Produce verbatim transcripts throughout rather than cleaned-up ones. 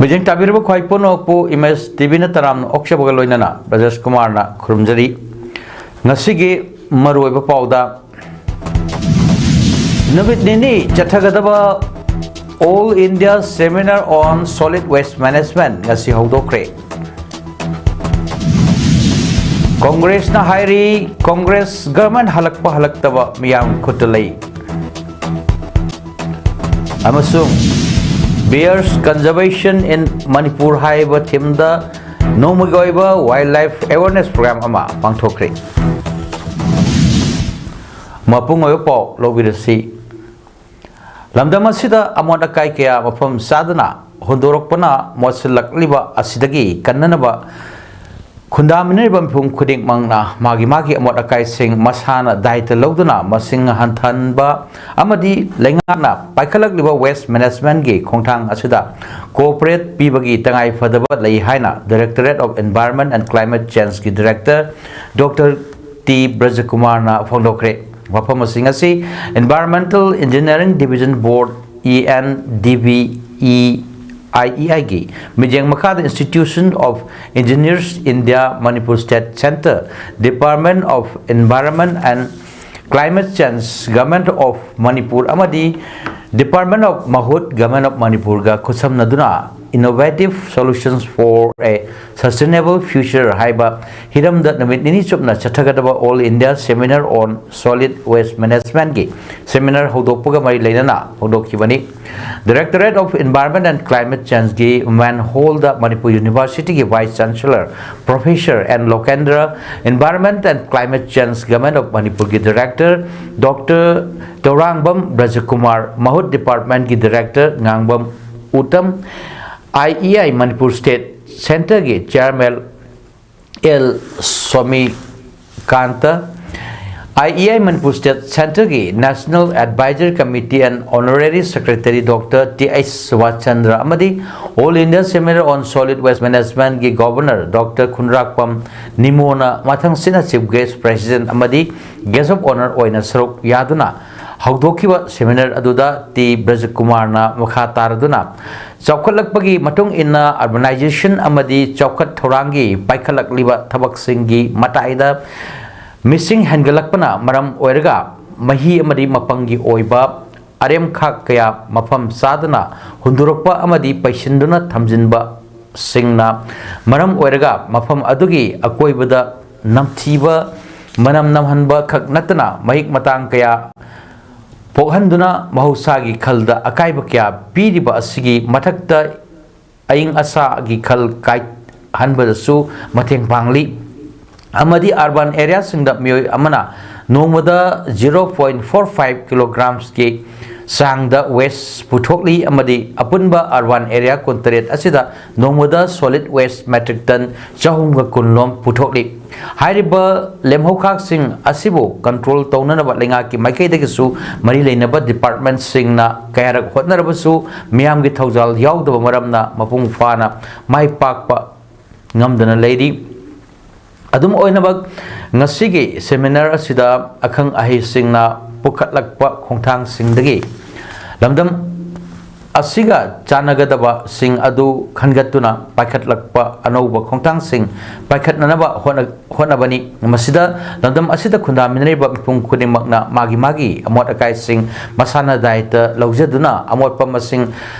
ꯃꯤꯠꯌꯦꯡ ꯇꯥꯕꯤꯔꯤꯕ ꯈ꯭ꯋꯥꯏ ꯄꯨꯝꯅꯃꯛꯄꯨ ꯏꯃꯦꯖ ꯇꯤꯚꯤꯅ ꯇꯔꯥꯝꯅ ꯑꯣꯛꯆꯕꯒ ꯂꯣꯏꯅꯅ ꯕ꯭ꯔꯖꯦꯁ ꯀꯨꯃꯥꯔꯅ ꯈꯨꯔꯨꯝꯖꯔꯤ꯫ ꯉꯁꯤꯒꯤ ꯃꯔꯨꯑꯣꯏꯕ ꯄꯥꯎꯗ, ꯅꯨꯃꯤꯠ ꯅꯤꯅꯤ ꯆꯠꯊꯒꯗꯕ All India Seminar on Solid Waste Management ꯉꯁꯤ ꯍꯧꯗꯣꯛꯈ꯭ꯔꯦ꯫ ꯀꯣꯡꯒ꯭ꯔꯦꯁꯅ ꯍꯥꯏꯔꯤ, ꯀꯣꯡꯒ꯭ꯔꯦꯁ ꯒꯚꯔꯟꯃꯦꯟꯠ ꯍꯜꯂꯛꯄ ꯍꯜꯂꯛꯇꯕ ꯃꯤꯌꯥꯝꯒꯤ ꯈꯨꯠꯇ ꯂꯩ꯫ ꯑꯃꯁꯨꯡ Bears Conservation in Manipur ꯍꯥꯏꯕ ꯊꯤꯝꯗ ꯅꯣꯡꯃꯒꯤ ꯑꯣꯏꯕ ꯋꯥꯏꯜꯗ ꯂꯥꯏꯐ ꯑꯦꯋꯦꯔꯅꯦꯁ ꯄ꯭ꯔꯣꯒ꯭ꯔꯥꯝ ꯑꯃ ꯄꯥꯡꯊꯣꯛꯈ꯭ꯔꯦ꯫ ꯃꯄꯨꯡ ꯑꯣꯏꯕ ꯄꯥꯎ ꯂꯧꯕꯤꯔꯁꯤ꯫ ꯂꯝꯗꯝ ꯑꯁꯤꯗ ꯑꯃꯣꯠ ꯑꯀꯥꯏ ꯀꯌꯥ ꯃꯐꯝ ꯆꯥꯗꯅ ꯍꯨꯟꯗꯣꯔꯛꯄꯅ ꯃꯣꯠꯁꯤꯜꯂꯛꯂꯤꯕ ꯑꯁꯤꯗꯒꯤ ꯀꯟꯅꯅꯕ ꯈꯨꯟꯗꯥꯃꯤꯟꯅꯔꯤꯕ ꯃꯤꯄꯨꯝ ꯈꯨꯗꯤꯡꯃꯛꯅ ꯃꯥꯒꯤ ꯃꯥꯒꯤ ꯑꯃꯣꯠ ꯑꯀꯥꯏꯁꯤꯡ ꯃꯁꯥꯅ ꯗꯥꯏꯇ ꯂꯧꯗꯨꯅ ꯃꯁꯤꯡ ꯍꯟꯊꯍꯟꯕ ꯑꯃꯗꯤ ꯂꯩꯉꯥꯛꯅ ꯄꯥꯏꯈꯠꯂꯛꯂꯤꯕ ꯋꯦꯁ ꯃꯦꯅꯦꯖꯃꯦꯟꯠꯀꯤ ꯈꯣꯡꯊꯥꯡ ꯑꯁꯤꯗ ꯀꯣꯑꯣꯄꯔꯦꯠ ꯄꯤꯕꯒꯤ ꯇꯉꯥꯏ ꯐꯗꯕ ꯂꯩ ꯍꯥꯏꯅ Directorate of Environment and Climate Changeꯀꯤ ꯗꯥꯏꯔꯦꯛꯇꯔ ꯗꯣꯛꯇꯔ ꯇꯤ ꯕ꯭ꯔꯖꯀꯨꯃꯥꯔꯅ ꯐꯣꯡꯗꯣꯛꯈ꯭ꯔꯦ꯫ ꯋꯥꯐꯝꯁꯤꯡ ꯑꯁꯤ Environmental Engineering Division Board, E N D B E I E I ꯒꯤ ꯃꯤꯠꯌꯦꯡ ꯃꯈꯥꯗ Institution of Engineers India Manipur State Centre, Department of Environment and Climate Change, Government of Manipur ꯑꯃꯗꯤ Department of ꯃꯍꯨꯠ, Government of ꯃꯅꯤꯄꯨꯔꯒ ꯈꯨꯠꯁꯝꯅꯗꯨꯅ Innovative Solutions for a Sustainable Future ꯍꯥꯏꯕ ꯍꯤꯔꯝꯗ ꯅꯨꯃꯤꯠ ꯅꯤꯅꯤ ꯆꯨꯞꯅ ꯆꯠꯊꯒꯗꯕ All India Seminar on Solid Waste Managementꯀꯤ seminar ꯍꯧꯗꯣꯛꯄꯒ ꯃꯔꯤ ꯂꯩꯅꯅ ꯍꯧꯗꯣꯛꯈꯤꯕꯅꯤ꯫ Directorate of Environment and Climate Changeꯀꯤ ꯃꯦꯟ ꯍꯣꯜꯗ ꯃꯅꯤꯄꯨꯔ ꯌꯨꯅꯤꯚꯔꯁꯤꯇꯤꯒꯤ Vice Chancellor Professor N Lokendra, Environment and Climate Change, Government of ꯃꯅꯤꯄꯨꯔꯒꯤ ꯗꯥꯏꯔꯦꯛꯇꯔ ꯗꯣꯛꯇꯔ ꯇꯧꯔꯥꯡꯕꯝ ꯕ꯭ꯔꯖꯀꯨꯃꯥꯔ, ꯃꯍꯨꯠ ꯗꯤꯄꯥꯔꯠꯃꯦꯟꯠꯀꯤ director Ngangbam Uttam, I E I Manipur State Centreꯒꯤ chairman L Somikanta, I E I Manipur State Centreꯒꯤ National Advisory Committee and Honorary Secretary doctor T H ꯁꯨꯕꯥꯁ ꯆꯟꯗ꯭ꯔ ꯑꯃꯗꯤ All India Seminar on Solid Waste Managementꯀꯤ governor doctor ꯈꯨꯟꯗ꯭ꯔꯥꯛꯄꯝ ꯅꯤꯃꯣꯅ ꯃꯊꯪꯁꯤꯠꯅ ꯆꯤꯐ ꯒꯦꯁ, ꯄ꯭ꯔꯦꯁꯤꯗꯦꯟꯠ ꯑꯃꯗꯤ guest of honour ꯑꯣꯏꯅ ꯁꯔꯨꯛ ꯌꯥꯗꯨꯅ ꯍꯧꯗꯣꯛꯈꯤꯕ ꯁꯦꯃꯤꯅꯥꯔ ꯑꯗꯨꯗ ꯇꯤ ꯕ꯭ꯔꯖꯀꯨꯃꯥꯔꯅ ꯃꯈꯥ ꯇꯥꯔꯗꯨꯅ, ꯆꯥꯎꯈꯠꯂꯛꯄꯒꯤ ꯃꯇꯨꯡ ꯏꯟꯅ urbanization ꯑꯃꯗꯤ ꯆꯥꯎꯈꯠ ꯊꯧꯔꯥꯡꯒꯤ ꯄꯥꯏꯈꯠꯂꯛꯂꯤꯕ ꯊꯕꯛꯁꯤꯡꯒꯤ ꯃꯇꯥꯏꯗ ꯃꯤꯁꯤꯡ ꯍꯦꯟꯒꯠꯂꯛꯄꯅ ꯃꯔꯝ ꯑꯣꯏꯔꯒ ꯃꯍꯤ ꯑꯃꯗꯤ ꯃꯄꯪꯒꯤ ꯑꯣꯏꯕ ꯑꯔꯦꯝꯈꯥꯛ ꯀꯌꯥ ꯃꯐꯝ ꯆꯥꯗꯅ ꯍꯨꯟꯗꯣꯔꯛꯄ ꯑꯃꯗꯤ ꯄꯩꯁꯤꯟꯗꯨꯅ ꯊꯝꯖꯤꯟꯕꯁꯤꯡꯅ ꯃꯔꯝ ꯑꯣꯏꯔꯒ ꯃꯐꯝ ꯑꯗꯨꯒꯤ ꯑꯀꯣꯏꯕꯗ ꯅꯝꯊꯤꯕ, ꯃꯅꯝ ꯅꯝꯍꯟꯕ ꯈꯛ ꯅꯠꯇꯅ ꯃꯍꯤꯛ ꯃꯇꯥꯡ ꯀꯌꯥ ꯄꯣꯛꯍꯟꯗꯨꯅ ꯃꯍꯧꯁꯥꯒꯤ ꯈꯜꯗ ꯑꯀꯥꯏꯕ ꯀꯌꯥ ꯄꯤꯔꯤꯕ ꯑꯁꯤꯒꯤ ꯃꯊꯛꯇ ꯑꯏꯪ ꯑꯁꯥꯒꯤ ꯈꯜ ꯀꯥꯏꯍꯟꯕꯗꯁꯨ ꯃꯇꯦꯡ ꯄꯥꯡꯂꯤ꯫ ꯑꯃꯗꯤ urban areaꯁꯤꯡꯗ ꯃꯤꯑꯣꯏ ꯑꯃꯅ ꯅꯣꯡꯃꯗ zero point four five kilogramsꯀꯤ ꯆꯥꯡꯗ waste ꯄꯨꯊꯣꯛꯂꯤ ꯑꯃꯗꯤ ꯑꯄꯨꯟꯕ urban area ꯀꯨꯟꯇꯔꯦꯠ ꯑꯁꯤꯗ ꯅꯣꯡꯃꯗ solid waste metric ton ꯆꯍꯨꯝꯒ ꯀꯨꯟ ꯂꯣꯝ ꯄꯨꯊꯣꯛꯂꯤ꯫ ꯍꯥꯏꯔꯤꯕ ꯂꯦꯝꯍꯧꯈꯥꯛꯁꯤꯡ ꯑꯁꯤꯕꯨ control ꯇꯧꯅꯅꯕ ꯂꯩꯉꯥꯛꯀꯤ ꯃꯥꯏꯀꯩꯗꯒꯤꯁꯨ ꯃꯔꯤ ꯂꯩꯅꯕ departmentꯁꯤꯡꯅ ꯀꯌꯥꯔꯛ ꯍꯣꯠꯅꯔꯕꯁꯨ ꯃꯤꯌꯥꯝꯒꯤ ꯊꯧꯖꯥꯜ ꯌꯥꯎꯗꯕ ꯃꯔꯝꯅ ꯃꯄꯨꯡ ꯐꯥꯅ ꯃꯥꯏ ꯄꯥꯛꯄ ꯉꯝꯗꯅ ꯂꯩꯔꯤ꯫ ꯑꯗꯨꯝ ꯑꯣꯏꯅꯃꯛ, ꯉꯁꯤꯒꯤ ꯁꯦꯃꯤꯅꯥꯔ ꯑꯁꯤꯗ ꯑꯈꯪ ꯑꯍꯩꯁꯤꯡꯅ ꯄꯨꯈꯠꯂꯛꯄ ꯈꯣꯡꯊꯥꯡꯁꯤꯡꯗꯒꯤ ꯂꯝꯗꯝ ꯑꯁꯤꯒ ꯆꯥꯟꯅꯒꯗꯕꯁꯤꯡ ꯑꯗꯨ ꯈꯟꯒꯠꯇꯨꯅ ꯄꯥꯏꯈꯠꯂꯛꯄ ꯑꯅꯧꯕ ꯈꯣꯡꯊꯥꯡꯁꯤꯡ ꯄꯥꯏꯈꯠꯅꯅꯕ ꯍꯣꯠꯅ-, ꯍꯣꯠꯅꯕꯅꯤ꯫ ꯃꯁꯤꯗ ꯂꯝꯗꯝ ꯑꯁꯤꯗ ꯈꯨꯟꯗꯥꯃꯤꯟꯅꯔꯤꯕ ꯃꯤꯄꯨꯝ ꯈꯨꯗꯤꯡꯃꯛꯅ ꯃꯥꯒꯤ ꯃꯥꯒꯤ ꯑꯃꯣꯠ ꯑꯀꯥꯏꯁꯤꯡ ꯃꯁꯥꯅ ꯗꯥꯏꯇ ꯂꯧꯖꯗꯨꯅ ꯑꯃꯣꯠꯄ ꯃꯁꯤꯡ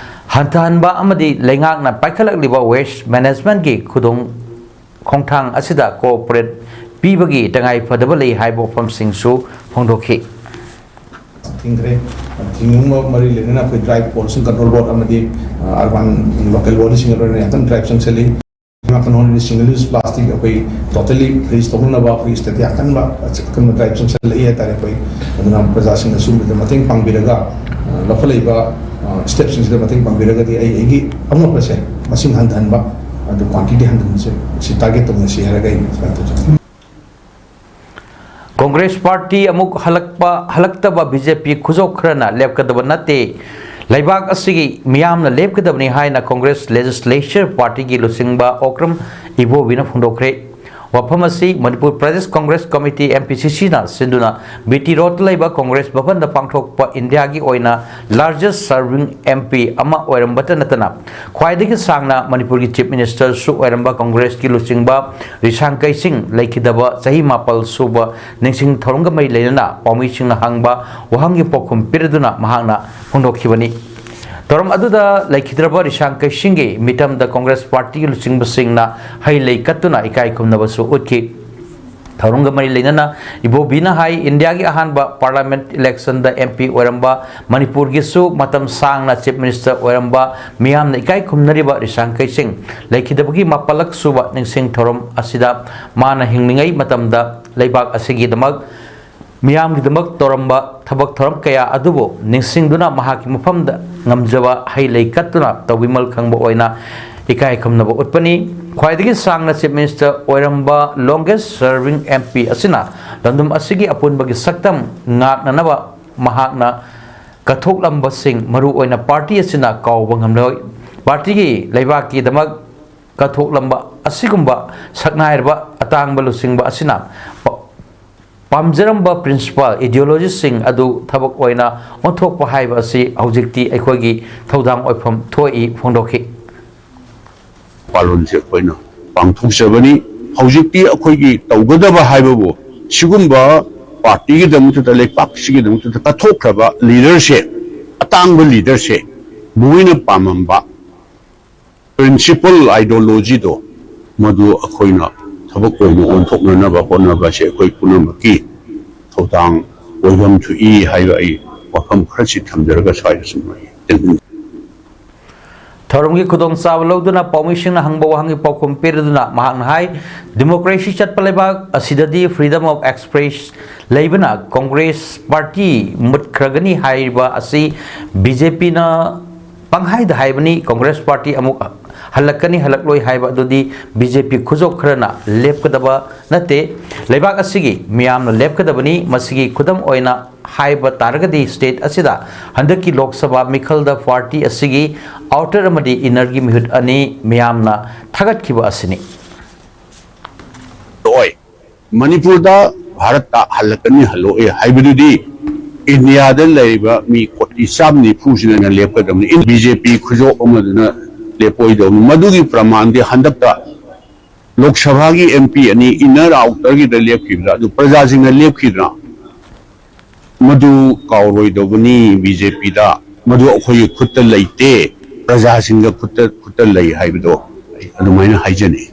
ꯍꯟꯊꯍꯟꯕ ꯑꯃꯗꯤ ꯂꯩꯉꯥꯛꯅ ꯄꯥꯏꯈꯠꯂꯛꯂꯤꯕ waste managementꯀꯤ ꯈꯨꯗꯣꯡ ꯈꯣꯡꯊꯥꯡ ꯑꯁꯤꯗ cooperate ꯄꯤꯕꯒꯤ ꯇꯉꯥꯏ ꯐꯗꯕ ꯂꯩ ꯍꯥꯏꯕ ꯋꯥꯐꯝꯁꯤꯡꯁꯨ ꯐꯣꯡꯗꯣꯛꯈꯤ꯫ ꯊꯤꯡꯈ꯭ꯔꯦ꯫ ꯊꯤꯡꯕ ꯃꯔꯤ ꯂꯩꯅꯅ ꯑꯩꯈꯣꯏ dry pollution control board ꯑꯃꯗꯤ, ꯑ, urban local bodyꯁꯤꯡꯒ ꯂꯣꯏꯅꯅ ꯌꯥꯝ ꯀꯟꯅ drive ꯆꯪꯁꯤꯜꯂꯤ꯫ ꯃꯈꯜ ꯍꯣꯟꯕꯗꯤ single use plastic ꯑꯩꯈꯣꯏ totally freeze ꯇꯧꯅꯅꯕ ꯑꯩꯈꯣꯏ state ꯑꯀꯟꯕ, ꯑꯀꯟꯕ drive ꯆꯪꯁꯤꯜꯂꯛꯏ ꯍꯥꯏꯇꯥꯔꯦ꯫ ꯑꯩꯈꯣꯏ ꯑꯗꯨꯅ ꯄ꯭ꯔꯖꯥꯁꯤꯡꯅꯁꯨ ꯃꯗꯨꯗ ꯃꯇꯦꯡ ꯄꯥꯡꯕꯤꯔꯒ, ꯑ, ꯂꯧꯈꯠꯂꯛꯏꯕ, ꯑ, stepꯁꯤꯡꯁꯤꯗ ꯃꯇꯦꯡ ꯄꯥꯡꯕꯤꯔꯒꯗꯤ ꯑꯩ ꯑꯩꯒꯤ ꯑꯃꯣꯠꯄꯁꯦ ꯃꯁꯤꯡ ꯍꯟꯊꯍꯟꯕ, ꯑꯗꯨ quantity ꯍꯟꯊꯍꯟꯕꯁꯦ ꯁꯤ target ꯇꯧꯅꯁꯤ ꯍꯥꯏꯔꯒ ꯑꯩ ꯁꯨꯃꯥꯏꯅ ꯇꯧꯖꯒꯦ꯫ ꯀꯣꯡꯒ꯭ꯔꯦꯁ ꯄꯥꯔꯇꯤ ꯑꯃꯨꯛ ꯍꯜꯂꯛꯄ, ꯍꯜꯂꯛꯇꯕ BJP ꯈꯨꯖꯣꯞ ꯈꯔꯅ ꯂꯦꯞꯀꯗꯕ ꯅꯠꯇꯦ꯫ ꯂꯩꯕꯥꯛ ꯑꯁꯤꯒꯤ ꯃꯤꯌꯥꯝꯅ ꯂꯦꯞꯀꯗꯕꯅꯤ ꯍꯥꯏꯅ ꯀꯣꯡꯒ꯭ꯔꯦꯁ Legislature Partyꯒꯤ ꯂꯨꯆꯤꯡꯕ ꯑꯣꯀ꯭ꯔꯝ ꯏꯕꯣꯕꯤꯅ ꯐꯣꯡꯗꯣꯛꯈ꯭ꯔꯦ꯫ ꯋꯥꯐꯝ ꯑꯁꯤ Manipur Pradesh Congress committee, M P C C ꯅ ꯁꯤꯟꯗꯨꯅ B T Road ꯇ ꯂꯩꯕ ꯀꯣꯡꯒ꯭ꯔꯦꯁ ꯚꯕꯟꯗ ꯄꯥꯡꯊꯣꯛꯄ ꯏꯟꯗꯤꯌꯥꯒꯤ ꯑꯣꯏꯅ largest serving M P ꯑꯃ ꯑꯣꯏꯔꯝꯕꯇ ꯅꯠꯇꯅ ꯈ꯭ꯋꯥꯏꯗꯒꯤ ꯁꯥꯡꯅ ꯃꯅꯤꯄꯨꯔꯒꯤ Chief Minister ꯁꯨ ꯑꯣꯏꯔꯝꯕ ꯀꯣꯡꯒ꯭ꯔꯦꯁꯀꯤ ꯂꯨꯆꯤꯡꯕ ꯔꯤꯁꯥꯡ ꯀꯩꯁꯤꯡ ꯂꯩꯈꯤꯗꯕ ꯆꯍꯤ ꯃꯥꯄꯜ ꯁꯨꯕ ꯅꯤꯡꯁꯤꯡ ꯊꯧꯔꯝꯒ ꯃꯔꯤ ꯂꯩꯅꯅ ꯄꯥꯎꯃꯤꯁꯤꯡꯅ ꯍꯪꯕ ꯋꯥꯍꯪꯒꯤ ꯄꯥꯎꯈꯨꯝ ꯄꯤꯔꯗꯨꯅ ꯃꯍꯥꯛꯅ ꯐꯣꯡꯗꯣꯛꯈꯤꯕꯅꯤ꯫ ꯊꯧꯔꯝ ꯑꯗꯨꯗ ꯂꯩꯈꯤꯗ꯭ꯔꯕ ꯔꯤꯁꯥꯡ ꯀꯩꯁꯤꯡꯒꯤ ꯃꯤꯇꯝꯗ ꯀꯣꯡꯒ꯭ꯔꯦꯁ ꯄꯥꯔꯇꯤꯒꯤ ꯂꯨꯆꯤꯡꯕꯁꯤꯡꯅ ꯍꯩ ꯂꯩ ꯀꯠꯇꯨꯅ ꯏꯀꯥꯏ ꯈꯨꯝꯅꯕꯁꯨ ꯎꯠꯈꯤ꯫ ꯊꯧꯔꯝꯒ ꯃꯔꯤ ꯂꯩꯅꯅ ꯏꯕꯣꯕꯤꯅ ꯍꯥꯏ, ꯏꯟꯗꯤꯌꯥꯒꯤ ꯑꯍꯥꯟꯕ Parliament election ꯗ M P ꯑꯣꯏꯔꯝꯕ, ꯃꯅꯤꯄꯨꯔꯒꯤꯁꯨ ꯃꯇꯝ ꯁꯥꯡꯅ Chief Minister ꯑꯣꯏꯔꯝꯕ, ꯃꯤꯌꯥꯝꯅ ꯏꯀꯥꯏ ꯈꯨꯝꯅꯔꯤꯕ ꯔꯤꯁꯥꯡ ꯀꯩꯁꯤꯡ ꯂꯩꯈꯤꯗꯕꯒꯤ ꯃꯥꯄꯜꯂꯛ ꯁꯨꯕ ꯅꯤꯡꯁꯤꯡ ꯊꯧꯔꯝ ꯑꯁꯤꯗ ꯃꯥꯅ ꯍꯤꯡꯂꯤꯉꯩ ꯃꯇꯝꯗ ꯂꯩꯕꯥꯛ ꯑꯁꯤꯒꯤꯗꯃꯛ, ꯃꯤꯌꯥꯝꯒꯤꯗꯃꯛ ꯇꯧꯔꯝꯕ ꯊꯕꯛ ꯊꯧꯔꯝ ꯀꯌꯥ ꯑꯗꯨꯕꯨ ꯅꯤꯡꯁꯤꯡꯗꯨꯅ ꯃꯍꯥꯛꯀꯤ ꯃꯐꯝꯗ ꯉꯝꯖꯕ ꯍꯩ ꯂꯩ ꯀꯠꯇꯨꯅ ꯇꯧꯕꯤꯃꯜ ꯈꯪꯕ ꯑꯣꯏꯅ ꯏꯀꯥꯏ ꯈꯨꯝꯅꯕ ꯎꯠꯄꯅꯤ꯫ ꯈ꯭ꯋꯥꯏꯗꯒꯤ ꯁꯥꯡꯅ Chief Minister ꯑꯣꯏꯔꯝꯕ, longest serving M P ꯑꯁꯤꯅ ꯂꯝꯗꯝ ꯑꯁꯤꯒꯤ ꯑꯄꯨꯟꯕꯒꯤ ꯁꯛꯇꯝ ꯉꯥꯛꯅꯅꯕ ꯃꯍꯥꯛꯅ ꯀꯠꯊꯣꯛꯂꯝꯕꯁꯤꯡ, ꯃꯔꯨ ꯑꯣꯏꯅ ꯄꯥꯔꯇꯤ ꯑꯁꯤꯅ ꯀꯥꯎꯕ ꯉꯝꯂꯣꯏ꯫ ꯄꯥꯔꯇꯤꯒꯤ ꯂꯩꯕꯥꯛꯀꯤꯗꯃꯛ ꯀꯠꯊꯣꯛꯂꯝꯕ ꯑꯁꯤꯒꯨꯝꯕ ꯁꯛꯅꯥꯏꯔꯕ ꯑꯇꯥꯡꯕ ꯂꯨꯆꯤꯡꯕ ꯑꯁꯤꯅ ꯄ-, ꯄꯥꯝꯖꯔꯝꯕ principle, ideology ꯁꯤꯡ ꯑꯗꯨ ꯊꯕꯛ ꯑꯣꯏꯅ ꯑꯣꯟꯊꯣꯛꯄ ꯍꯥꯏꯕ ꯑꯁꯤ ꯍꯧꯖꯤꯛꯇꯤ ꯑꯩꯈꯣꯏꯒꯤ ꯊꯧꯗꯥꯡ ꯑꯣꯏꯐꯝ ꯊꯣꯛꯏ ꯐꯣꯡꯗꯣꯛꯈꯤ꯫ ꯄꯥꯂꯣꯟꯁꯦ ꯑꯩꯈꯣꯏꯅ ꯄꯥꯡꯊꯣꯛꯆꯕꯅꯤ꯫ ꯍꯧꯖꯤꯛꯇꯤ ꯑꯩꯈꯣꯏꯒꯤ ꯇꯧꯒꯗꯕ ꯍꯥꯏꯕꯕꯨ ꯁꯤꯒꯨꯝꯕ ꯄꯥꯔꯇꯤꯒꯤꯗꯃꯛꯇꯗ, ꯂꯩꯄꯥꯛꯁꯤꯒꯤꯗꯃꯛꯇꯗ ꯀꯠꯊꯣꯛꯈ꯭ꯔꯕ leader ꯁꯦ, ꯑꯇꯥꯡꯕ leader ꯁꯦ, ꯃꯣꯏꯅ ꯄꯥꯝꯃꯝꯕ principle, ideology ꯗꯣ, ꯃꯗꯨ ꯑꯩꯈꯣꯏꯅ ꯊꯕꯛ ꯑꯣꯏꯅ ꯑꯣꯟꯊꯣꯛꯅꯅꯕ ꯍꯣꯠꯅꯕꯁꯦ ꯑꯩꯈꯣꯏ ꯄꯨꯝꯅꯃꯛꯀꯤ ꯊꯧꯗꯥꯡ ꯑꯣꯏꯐꯝ ꯊꯣꯛꯏ ꯍꯥꯏꯕ ꯑꯩ ꯋꯥꯐꯝ ꯈꯔꯁꯤ ꯊꯝꯖꯔꯒ ꯁ꯭ꯋꯥꯏꯗ ꯁꯨꯝ ꯑꯩ ꯇꯦꯟꯍꯟꯖꯔꯦ꯫ ꯊꯧꯔꯝꯒꯤ ꯈꯨꯗꯣꯡꯆꯥꯕ ꯂꯧꯗꯨꯅ ꯄꯥꯎꯃꯤꯁꯤꯡꯅ ꯍꯪꯕ ꯋꯥꯍꯪꯒꯤ ꯄꯥꯎꯈꯨꯝ ꯄꯤꯔꯗꯨꯅ ꯃꯍꯥꯛꯅ ꯍꯥꯏ, democracy ꯆꯠꯄ ꯂꯩꯕꯥꯛ ꯑꯁꯤꯗꯗꯤ freedom of express ꯂꯩꯕꯅ ꯀꯣꯡꯒ꯭ꯔꯦꯁ ꯄꯥꯔꯇꯤ ꯃꯨꯠꯈ꯭ꯔꯒꯅꯤ ꯍꯥꯏꯔꯤꯕ ꯑꯁꯤ B J P ꯅ ꯄꯪꯍꯥꯏꯗ ꯍꯥꯏꯕꯅꯤ꯫ ꯀꯣꯡꯒ꯭ꯔꯦꯁ ꯄꯥꯔꯇꯤ ꯑꯃꯨꯛ ꯍꯜꯂꯛꯀꯅꯤ ꯍꯜꯂꯛꯂꯣꯏ ꯍꯥꯏꯕ ꯑꯗꯨꯗꯤ B J P ꯈꯨꯖꯣꯛ ꯈꯔꯅ ꯂꯦꯞꯀꯗꯕ ꯅꯠꯇꯦ꯫ ꯂꯩꯕꯥꯛ ꯑꯁꯤꯒꯤ ꯃꯤꯌꯥꯝꯅ ꯂꯦꯞꯀꯗꯕꯅꯤ꯫ ꯃꯁꯤꯒꯤ ꯈꯨꯗꯝ ꯑꯣꯏꯅ ꯍꯥꯏꯕ ꯇꯥꯔꯒꯗꯤ state ꯑꯁꯤꯗ ꯍꯟꯗꯛꯀꯤ ꯂꯣꯛ ꯁꯚꯥ ꯃꯤꯈꯜꯗ ꯄꯥꯔꯇꯤ ꯑꯁꯤꯒꯤ outer ꯑꯃꯗꯤ inner ꯒꯤ ꯃꯤꯍꯨꯠ ꯑꯅꯤ ꯃꯤꯌꯥꯝꯅ ꯊꯥꯒꯠꯈꯤꯕ ꯑꯁꯤꯅꯤ꯫ ꯃꯅꯤꯄꯨꯔꯗ ꯚꯥꯔꯠꯇ ꯍꯜꯂꯛꯀꯅꯤ, ꯍꯜꯂꯛꯑꯦ ꯍꯥꯏꯕꯗꯨꯗꯤ ꯏꯟꯗꯤꯌꯥꯗ ꯂꯩꯔꯤꯕ ꯃꯤ ꯀꯣꯇꯤ ꯆꯥꯝ ꯅꯤꯐꯨꯁꯤꯅ ꯂꯦꯞꯀꯗꯕꯅꯤ꯫ ꯕꯤ ꯖꯦ ꯄꯤ ꯈꯨꯖꯣꯞ ꯑꯃꯗꯨꯅ ꯂꯦꯞꯄꯣꯏꯗꯧꯅꯤ꯫ ꯃꯗꯨꯒꯤ ꯄ꯭ꯔꯃꯥꯟꯗꯤ ꯍꯟꯗꯛꯇ ꯂꯣꯛ ꯁꯚꯥꯒꯤ ꯑꯦꯝ ꯄꯤ ꯑꯅꯤ ꯏꯟꯅꯔ ꯑꯥꯎꯇꯔꯒꯤꯗ ꯂꯦꯞꯈꯤꯕꯗ, ꯑꯗꯨ ꯄ꯭ꯔꯖꯥꯁꯤꯡꯅ ꯂꯦꯞꯈꯤꯗ꯭ꯔꯥ? ꯃꯗꯨ ꯀꯥꯎꯔꯣꯏꯗꯧꯕꯅꯤ ꯕꯤ ꯖꯦ ꯄꯤꯗ꯫ ꯃꯗꯨ ꯑꯩꯈꯣꯏꯒꯤ ꯈꯨꯠꯇ ꯂꯩꯇꯦ, ꯄ꯭ꯔꯖꯥꯁꯤꯡꯒ ꯈꯨꯠꯇ, ꯈꯨꯠꯇ ꯂꯩ ꯍꯥꯏꯕꯗꯣ ꯑꯩ ꯑꯗꯨꯃꯥꯏꯅ ꯍꯥꯏꯖꯅꯤꯡꯏ꯫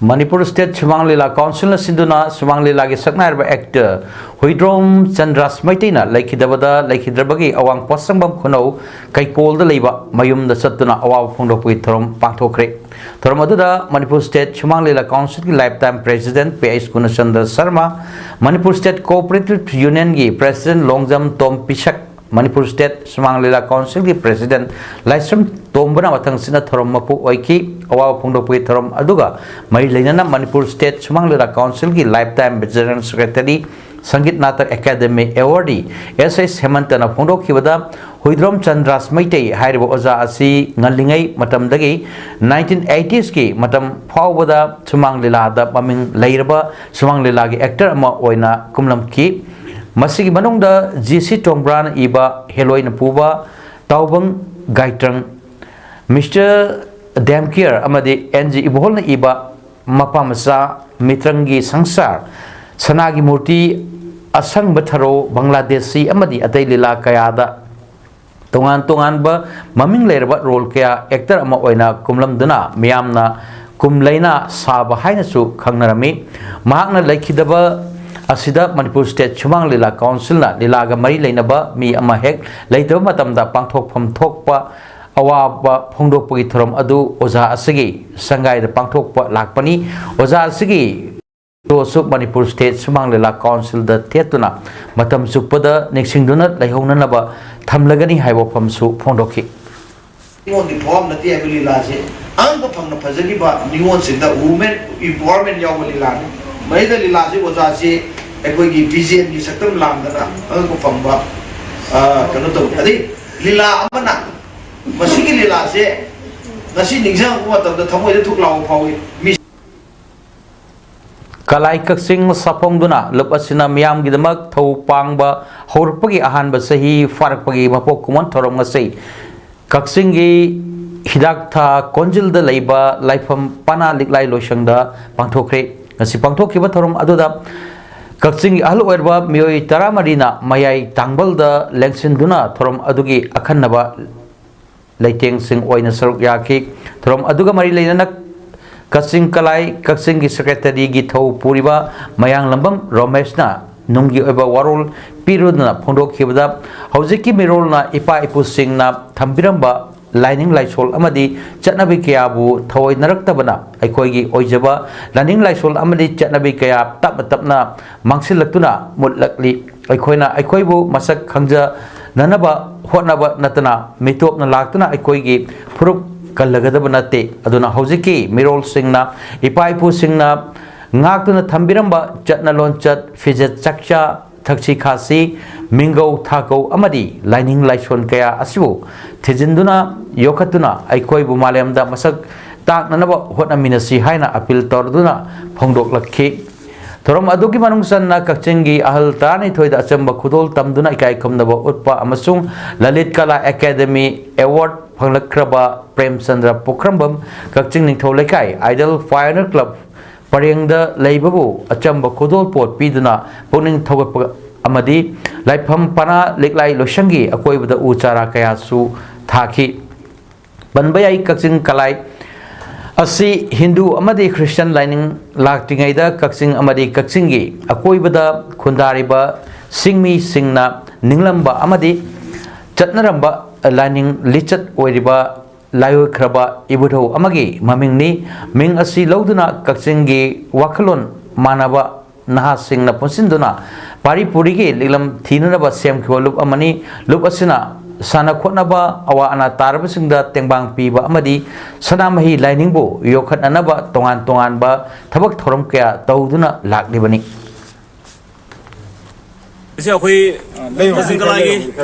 ꯃꯅꯤꯄꯨꯔ ꯁ꯭ꯇꯦꯠ ꯁꯨꯃꯥꯡ ꯂꯤꯂꯥ ꯀꯥꯎꯟꯁꯤꯜꯅ ꯁꯤꯟꯗꯨꯅ ꯁꯨꯃꯥꯡ ꯂꯤꯂꯥꯒꯤ ꯁꯛꯅꯥꯏꯔꯕ ꯑꯦꯛꯇꯔ ꯍꯨꯏꯗ꯭ꯔꯣꯝ ꯆꯟꯗ꯭ꯔꯥꯁ ꯃꯩꯇꯩꯅ ꯂꯩꯈꯤꯗꯕꯗ ꯂꯩꯈꯤꯗ꯭ꯔꯕꯒꯤ ꯑꯋꯥꯡ ꯄꯣꯠꯁꯪꯕꯝ ꯈꯨꯅꯧ ꯀꯩꯀꯣꯜꯗ ꯂꯩꯕ ꯃꯌꯨꯝꯗ ꯆꯠꯇꯨꯅ ꯑꯋꯥꯕ ꯐꯣꯡꯗꯣꯛꯄꯒꯤ ꯊꯧꯔꯝ ꯄꯥꯡꯊꯣꯛꯈ꯭ꯔꯦ꯫ ꯊꯧꯔꯝ ꯑꯗꯨꯗ ꯃꯅꯤꯄꯨꯔ ꯁ꯭ꯇꯦꯠ ꯁꯨꯃꯥꯡ ꯂꯤꯂꯥ ꯀꯥꯎꯟꯁꯤꯜꯒꯤ lifetime president P H Gunachandra Sharma, Manipur state cooperative ꯌꯨꯅꯤꯌꯟꯒꯤ ꯄ꯭ꯔꯦꯁꯤꯗꯦꯟꯠ ꯂꯣꯡꯖꯝ ꯇꯣꯝ ꯄꯤꯁꯛ, ꯃꯅꯤꯄꯨꯔ ꯁ꯭ꯇꯦꯠ ꯁꯨꯃꯥꯡ ꯂꯤꯂꯥ ꯀꯥꯎꯟꯁꯤꯜꯒꯤ ꯄ꯭ꯔꯦꯁꯤꯗꯦꯟꯠ ꯂꯥꯏꯁ꯭ꯔꯝ ꯇꯣꯝꯕꯅ ꯃꯊꯪꯁꯤꯠꯅ ꯊꯧꯔꯝ ꯃꯄꯨ ꯑꯣꯏꯈꯤ꯫ ꯑꯋꯥꯕ ꯐꯣꯡꯗꯣꯛꯄꯒꯤ ꯊꯧꯔꯝ ꯑꯗꯨꯒ ꯃꯔꯤ ꯂꯩꯅꯅ ꯃꯅꯤꯄꯨꯔ ꯁ꯭ꯇꯦꯠ ꯁꯨꯃꯥꯡ ꯂꯤꯂꯥ ꯀꯥꯎꯟꯁꯤꯜꯒꯤ life time general secretary, Sangeet Natak academy ꯑꯦꯋꯥꯔꯗꯤ ꯑꯦꯁ ꯑꯦꯁ ꯍꯦꯃꯟꯇꯅ ꯐꯣꯡꯗꯣꯛꯈꯤꯕꯗ, ꯍꯨꯏꯗ꯭ꯔꯣꯝ ꯆꯟꯗ꯭ꯔꯥꯁ ꯃꯩꯇꯩ ꯍꯥꯏꯔꯤꯕ ꯑꯣꯖꯥ ꯑꯁꯤ ꯉꯜꯂꯤꯉꯩ ꯃꯇꯝꯗꯒꯤ ꯅꯥꯏꯟꯇꯤꯟ ꯑꯩꯇꯤꯁꯀꯤ ꯃꯇꯝ ꯐꯥꯎꯕꯗ ꯁꯨꯃꯥꯡ ꯂꯤꯂꯥꯗ ꯃꯃꯤꯡ ꯂꯩꯔꯕ ꯁꯨꯃꯥꯡ ꯂꯤꯂꯥꯒꯤ ꯑꯦꯛꯇꯔ ꯑꯃ ꯑꯣꯏꯅ ꯀꯨꯝꯂꯝꯈꯤ꯫ ꯃꯁꯤꯒꯤ ꯃꯅꯨꯡꯗ ꯖꯤ ꯁꯤ ꯇꯣꯡꯕ꯭ꯔꯥꯅ ꯏꯕ ꯍꯦꯂꯣꯏꯅ ꯄꯨꯕ ꯇꯥꯎꯕꯪ ꯒꯥꯏꯇ꯭ꯔꯪ, ꯃꯤꯁꯇꯔ ꯗꯦꯝꯀꯤꯌꯔ ꯑꯃꯗꯤ ꯑꯦꯟ ꯖꯤ ꯏꯕꯣꯍꯜꯅ ꯏꯕ ꯃꯄꯥ ꯃꯆꯥ ꯃꯤꯇ꯭ꯔꯪꯒꯤ ꯁꯪꯁꯥꯔ, ꯁꯅꯥꯒꯤ ꯃꯨꯔꯇꯤ, ꯑꯁꯪꯕ ꯊꯔꯣ, ꯕꯪꯒ꯭ꯂꯥꯗꯦꯁꯤ ꯑꯃꯗꯤ ꯑꯇꯩ ꯂꯤꯂꯥ ꯀꯌꯥꯗ ꯇꯣꯉꯥꯟ ꯇꯣꯉꯥꯟꯕ ꯃꯃꯤꯡ ꯂꯩꯔꯕ ꯔꯣꯜ ꯀꯌꯥ ꯑꯦꯛꯇꯔ ꯑꯃ ꯑꯣꯏꯅ ꯀꯨꯝꯂꯝꯗꯨꯅ ꯃꯤꯌꯥꯝꯅ ꯀꯨꯝ ꯂꯩꯅꯥ ꯁꯥꯕ ꯍꯥꯏꯅꯁꯨ ꯈꯪꯅꯔꯝꯃꯤ꯫ ꯃꯍꯥꯛꯅ ꯂꯩꯈꯤꯗꯕ ꯑꯁꯤꯗ ꯃꯅꯤꯄꯨꯔ ꯁ꯭ꯇꯦꯠ ꯁꯨꯃꯥꯡ ꯂꯤꯂꯥ ꯀꯥꯎꯟꯁꯤꯜꯅ ꯂꯤꯂꯥꯒ ꯃꯔꯤ ꯂꯩꯅꯕ ꯃꯤ ꯑꯃ ꯍꯦꯛ ꯂꯩꯇꯕ ꯃꯇꯝꯗ ꯄꯥꯡꯊꯣꯛꯐꯝ ꯊꯣꯛꯄ ꯑꯋꯥꯕ ꯐꯣꯡꯗꯣꯛꯄꯒꯤ ꯊꯧꯔꯝ ꯑꯗꯨ ꯑꯣꯖꯥ ꯑꯁꯤꯒꯤ ꯁꯪꯒꯥꯏꯗ ꯄꯥꯡꯊꯣꯛꯄ ꯂꯥꯛꯄꯅꯤ꯫ ꯑꯣꯖꯥ ꯑꯁꯤꯒꯤ ꯐꯣꯇꯣꯁꯨ ꯃꯅꯤꯄꯨꯔ ꯁ꯭ꯇꯦꯠ ꯁꯨꯃꯥꯡ ꯂꯤꯂꯥ ꯀꯥꯎꯟꯁꯤꯜꯗ ꯊꯦꯠꯇꯨꯅ ꯃꯇꯝ ꯆꯨꯞꯄꯗ ꯅꯤꯡꯁꯤꯡꯗꯨꯅ ꯂꯩꯍꯧꯅꯅꯕ ꯊꯝꯂꯒꯅꯤ ꯍꯥꯏꯕ ꯋꯥꯐꯝꯁꯨ ꯐꯣꯡꯗꯣꯛꯈꯤ꯫ ꯅꯤꯉꯣꯜꯒꯤ ꯐꯥꯎꯕ ꯅꯠꯇꯦ ꯍꯥꯏꯕ ꯂꯤꯂꯥꯁꯦ ꯑꯉꯛꯄ ꯐꯪꯅ ꯐꯖꯈꯤꯕ ꯅꯤꯉꯣꯜꯁꯤꯡꯗ ꯋꯨꯃꯦꯟ ꯏꯝꯄꯥꯋꯔꯃꯦꯟ ꯌꯥꯎꯕ ꯂꯤꯂꯥꯅꯤ꯫ ꯃꯁꯤꯗ ꯂꯤꯂꯥꯁꯤ ꯑꯣꯖꯥꯁꯤ ꯑꯩꯈꯣꯏꯒꯤ ꯕꯤ ꯖꯦ ꯑꯦꯟꯒꯤ ꯁꯛꯇꯝ ꯂꯥꯡꯗꯅ ꯑꯉꯛꯄ ꯐꯪꯕ, ꯑ, ꯀꯩꯅꯣ ꯇꯧꯏ꯫ ꯑꯗꯩ ꯂꯤꯂꯥ ꯑꯃꯅ, ꯃꯁꯤꯒꯤ ꯂꯤꯂꯥꯁꯦ ꯉꯁꯤ ꯅꯤꯡꯁꯤꯡꯉꯛꯄ ꯃꯇꯝꯗ ꯊꯃꯣꯏꯗ ꯊꯨꯛ ꯂꯥꯎꯕ ꯐꯥꯎꯏ꯫ ꯃꯤ ꯀꯂꯥꯏ ꯀꯛꯆꯤꯡ ꯁꯥꯐꯣꯡꯗꯨꯅ ꯂꯨꯞ ꯑꯁꯤꯅ ꯃꯤꯌꯥꯝꯒꯤꯗꯃꯛ ꯊꯧ ꯄꯥꯡꯕ ꯍꯧꯔꯛꯄꯒꯤ ꯑꯍꯥꯟꯕ ꯆꯍꯤ ꯐꯥꯔꯛꯄꯒꯤ ꯃꯄꯣꯛ ꯀꯨꯝꯑꯣꯟ ꯊꯧꯔꯝ ꯉꯁꯤ ꯀꯛꯆꯤꯡꯒꯤ ꯍꯤꯗꯥꯛꯊꯥ ꯀꯣꯟꯖꯤꯜꯗ ꯂꯩꯕ ꯂꯥꯏꯐꯝ ꯄꯅꯥ ꯂꯤꯛꯂꯥꯏ ꯂꯣꯏꯁꯪꯗ ꯄꯥꯡꯊꯣꯛꯈ꯭ꯔꯦ꯫ ꯉꯁꯤ ꯄꯥꯡꯊꯣꯛꯈꯤꯕ ꯊꯧꯔꯝ ꯑꯗꯨꯗ ꯀꯛꯆꯤꯡꯒꯤ ꯑꯍꯜ ꯑꯣꯏꯔꯕ ꯃꯤꯑꯣꯏ ꯇꯔꯥꯃꯔꯤꯅ ꯃꯌꯥꯏ ꯇꯥꯡꯕꯜꯗ ꯂꯦꯡꯁꯤꯟꯗꯨꯅ ꯊꯧꯔꯝ ꯑꯗꯨꯒꯤ ꯑꯈꯟꯅꯕ ꯂꯩꯇꯦꯡꯁꯤꯡ ꯑꯣꯏꯅ ꯁꯔꯨꯛ ꯌꯥꯈꯤ꯫ ꯊꯧꯔꯝ ꯑꯗꯨꯒ ꯃꯔꯤ ꯂꯩꯅꯅ ꯀꯛꯆꯤꯡ ꯀꯂꯥꯏ ꯀꯛꯆꯤꯡꯒꯤ ꯁꯦꯀ꯭ꯔꯦꯇꯔꯤꯒꯤ ꯊꯧ ꯄꯨꯔꯤꯕ ꯃꯌꯥꯡꯂꯝꯕꯝ ꯔꯣꯃꯦꯁꯅ ꯅꯨꯡꯒꯤ ꯑꯣꯏꯕ ꯋꯥꯔꯣꯜ ꯄꯤꯔꯨꯗꯨꯅ ꯐꯣꯡꯗꯣꯛꯈꯤꯕꯗ, ꯍꯧꯖꯤꯛꯀꯤ ꯃꯤꯔꯣꯜꯅ ꯏꯄꯥ ꯏꯄꯨꯁꯤꯡꯅ ꯊꯝꯕꯤꯔꯝꯕ ꯂꯥꯏꯅꯤꯡ ꯂꯥꯏꯁꯣꯜ ꯑꯃꯗꯤ ꯆꯠꯅꯕꯤ ꯀꯌꯥꯕꯨ ꯊꯑꯣꯏꯅꯔꯛꯇꯕꯅ ꯑꯩꯈꯣꯏꯒꯤ ꯑꯣꯏꯖꯕ ꯂꯥꯏꯅꯤꯡ ꯂꯥꯏꯁꯣꯜ ꯑꯃꯗꯤ ꯆꯠꯅꯕꯤ ꯀꯌꯥ ꯇꯞꯅ ꯇꯞꯅ ꯃꯥꯡꯁꯤꯜꯂꯛꯇꯨꯅ ꯃꯨꯠꯂꯛꯂꯤ꯫ ꯑꯩꯈꯣꯏꯅ ꯑꯩꯈꯣꯏꯕꯨ ꯃꯁꯛ ꯈꯪꯖꯅꯅꯕ ꯍꯣꯠꯅꯕ ꯅꯠꯇꯅ ꯃꯤꯇꯣꯞꯅ ꯂꯥꯛꯇꯨꯅ ꯑꯩꯈꯣꯏꯒꯤ ꯐꯨꯔꯨꯞ ꯀꯜꯂꯒꯗꯕ ꯅꯠꯇꯦ꯫ ꯑꯗꯨꯅ ꯍꯧꯖꯤꯛꯀꯤ ꯃꯤꯔꯣꯜꯁꯤꯡꯅ, ꯏꯄꯥ ꯏꯄꯨꯁꯤꯡꯅ ꯉꯥꯛꯇꯨꯅ ꯊꯝꯕꯤꯔꯝꯕ ꯆꯠꯅ ꯂꯣꯟꯆꯠ, ꯐꯤꯖꯦꯠ ꯆꯥꯛꯆꯥ, ꯊꯛꯁꯤ ꯈꯥꯁꯤ, ꯃꯤꯡꯒꯧ ꯊꯥꯒꯧ ꯑꯃꯗꯤ ꯂꯥꯏꯅꯤꯡ ꯂꯥꯏꯁꯣꯟ ꯀꯌꯥ ꯑꯁꯤꯕꯨ ꯊꯤꯖꯤꯟꯗꯨꯅ, ꯌꯣꯛꯈꯠꯇꯨꯅ ꯑꯩꯈꯣꯏꯕꯨ ꯃꯥꯂꯦꯝꯗ ꯃꯁꯛ ꯇꯥꯛꯅꯅꯕ ꯍꯣꯠꯅꯃꯤꯟꯅꯁꯤ ꯍꯥꯏꯅ ꯑꯄꯤꯜ ꯇꯧꯔꯗꯨꯅ ꯐꯣꯡꯗꯣꯛꯂꯛꯈꯤ꯫ ꯊꯧꯔꯝ ꯑꯗꯨꯒꯤ ꯃꯅꯨꯡ ꯆꯟꯅ ꯀꯛꯆꯤꯡꯒꯤ ꯑꯍꯜ ꯇꯔꯥꯅꯤꯊꯣꯏꯗ ꯑꯆꯝꯕ ꯈꯨꯗꯣꯜ ꯇꯝꯗꯨꯅ ꯏꯀꯥꯏ ꯈꯨꯝꯅꯕ ꯎꯠꯄ ꯑꯃꯁꯨꯡ ꯂꯂꯤꯠ ꯀꯂꯥ ꯑꯦꯀꯥꯗꯦꯃꯤ ꯑꯦꯋꯥꯔꯗ ꯐꯪꯂꯛꯈ꯭ꯔꯕ ꯄ꯭ꯔꯦꯝꯆꯟꯗ꯭ꯔ ꯄꯨꯈ꯭ꯔꯝꯕꯝ, ꯀꯛꯆꯤꯡ ꯅꯤꯡꯊꯧ ꯂꯩꯀꯥꯏ ꯑꯥꯏꯗꯜ ꯐꯥꯏꯌꯔ ꯀ꯭ꯂꯕ ꯄꯔꯦꯡꯗ ꯂꯩꯕꯕꯨ ꯑꯆꯝꯕ ꯈꯨꯗꯣꯜꯄꯣꯠ ꯄꯤꯗꯨꯅ ꯄꯨꯛꯅꯤꯡ ꯊꯧꯒꯠꯄ ꯑꯃꯗꯤ ꯂꯥꯏꯐꯝ ꯄꯅꯥ ꯂꯤꯛꯂꯥꯏ ꯂꯣꯏꯁꯪꯒꯤ ꯑꯀꯣꯏꯕꯗ ꯎ ꯆꯥꯔꯥ ꯀꯌꯥꯁꯨ ꯊꯥꯈꯤ꯫ ꯄꯟꯕ ꯌꯥꯏ, ꯀꯛꯆꯤꯡ ꯀꯂꯥꯏ ꯑꯁꯤ ꯍꯤꯟꯗꯨ ꯑꯃꯗꯤ ꯈ꯭ꯔꯤꯁꯇꯤꯌꯥꯟ ꯂꯥꯏꯅꯤꯡ ꯂꯥꯛꯇ꯭ꯔꯤꯉꯩꯗ ꯀꯛꯆꯤꯡ ꯑꯃꯗꯤ ꯀꯛꯆꯤꯡꯒꯤ ꯑꯀꯣꯏꯕꯗ ꯈꯨꯟꯗꯥꯔꯤꯕ ꯆꯤꯡꯃꯤꯁꯤꯡꯅ ꯅꯤꯡꯂꯝꯕ ꯑꯃꯗꯤ ꯆꯠꯅꯔꯝꯕ ꯂꯥꯏꯅꯤꯡ ꯂꯤꯆꯠ ꯑꯣꯏꯔꯤꯕ ꯂꯥꯏꯑꯣꯏꯈ꯭ꯔꯕ ꯏꯕꯨꯙꯧ ꯑꯃꯒꯤ ꯃꯃꯤꯡꯅꯤ꯫ ꯃꯤꯡ ꯑꯁꯤ ꯂꯧꯗꯨꯅ ꯀꯛꯆꯤꯡꯒꯤ ꯋꯥꯈꯜꯂꯣꯟ ꯃꯥꯟꯅꯕ ꯅꯍꯥꯁꯤꯡꯅ ꯄꯨꯟꯁꯤꯟꯗꯨꯅ ꯄꯥꯔꯤ ꯄꯨꯔꯤꯒꯤ ꯂꯤꯛꯂꯝ ꯊꯤꯅꯅꯕ ꯁꯦꯝꯈꯤꯕ ꯂꯨꯞ ꯑꯃꯅꯤ꯫ ꯂꯨꯞ ꯑꯁꯤꯅ ꯁꯥꯟꯅ ꯈꯣꯠꯅꯕ, ꯑꯋꯥ ꯑꯅꯥ ꯇꯥꯔꯕꯁꯤꯡꯗ ꯇꯦꯡꯕꯥꯡ ꯄꯤꯕ ꯑꯃꯗꯤ ꯁꯅꯥꯃꯍꯤ ꯂꯥꯏꯅꯤꯡꯕꯨ ꯌꯣꯛꯈꯠꯅꯅꯕ ꯇꯣꯉꯥꯟ ꯇꯣꯉꯥꯟꯕ ꯊꯕꯛ ꯊꯧꯔꯝ ꯀꯌꯥ ꯇꯧꯗꯨꯅ ꯂꯥꯛꯂꯤꯕꯅꯤ꯫ ꯉꯁꯤ ꯑꯩꯈꯣꯏ ꯀꯛꯆꯤꯡ ꯀꯂꯥꯒꯤ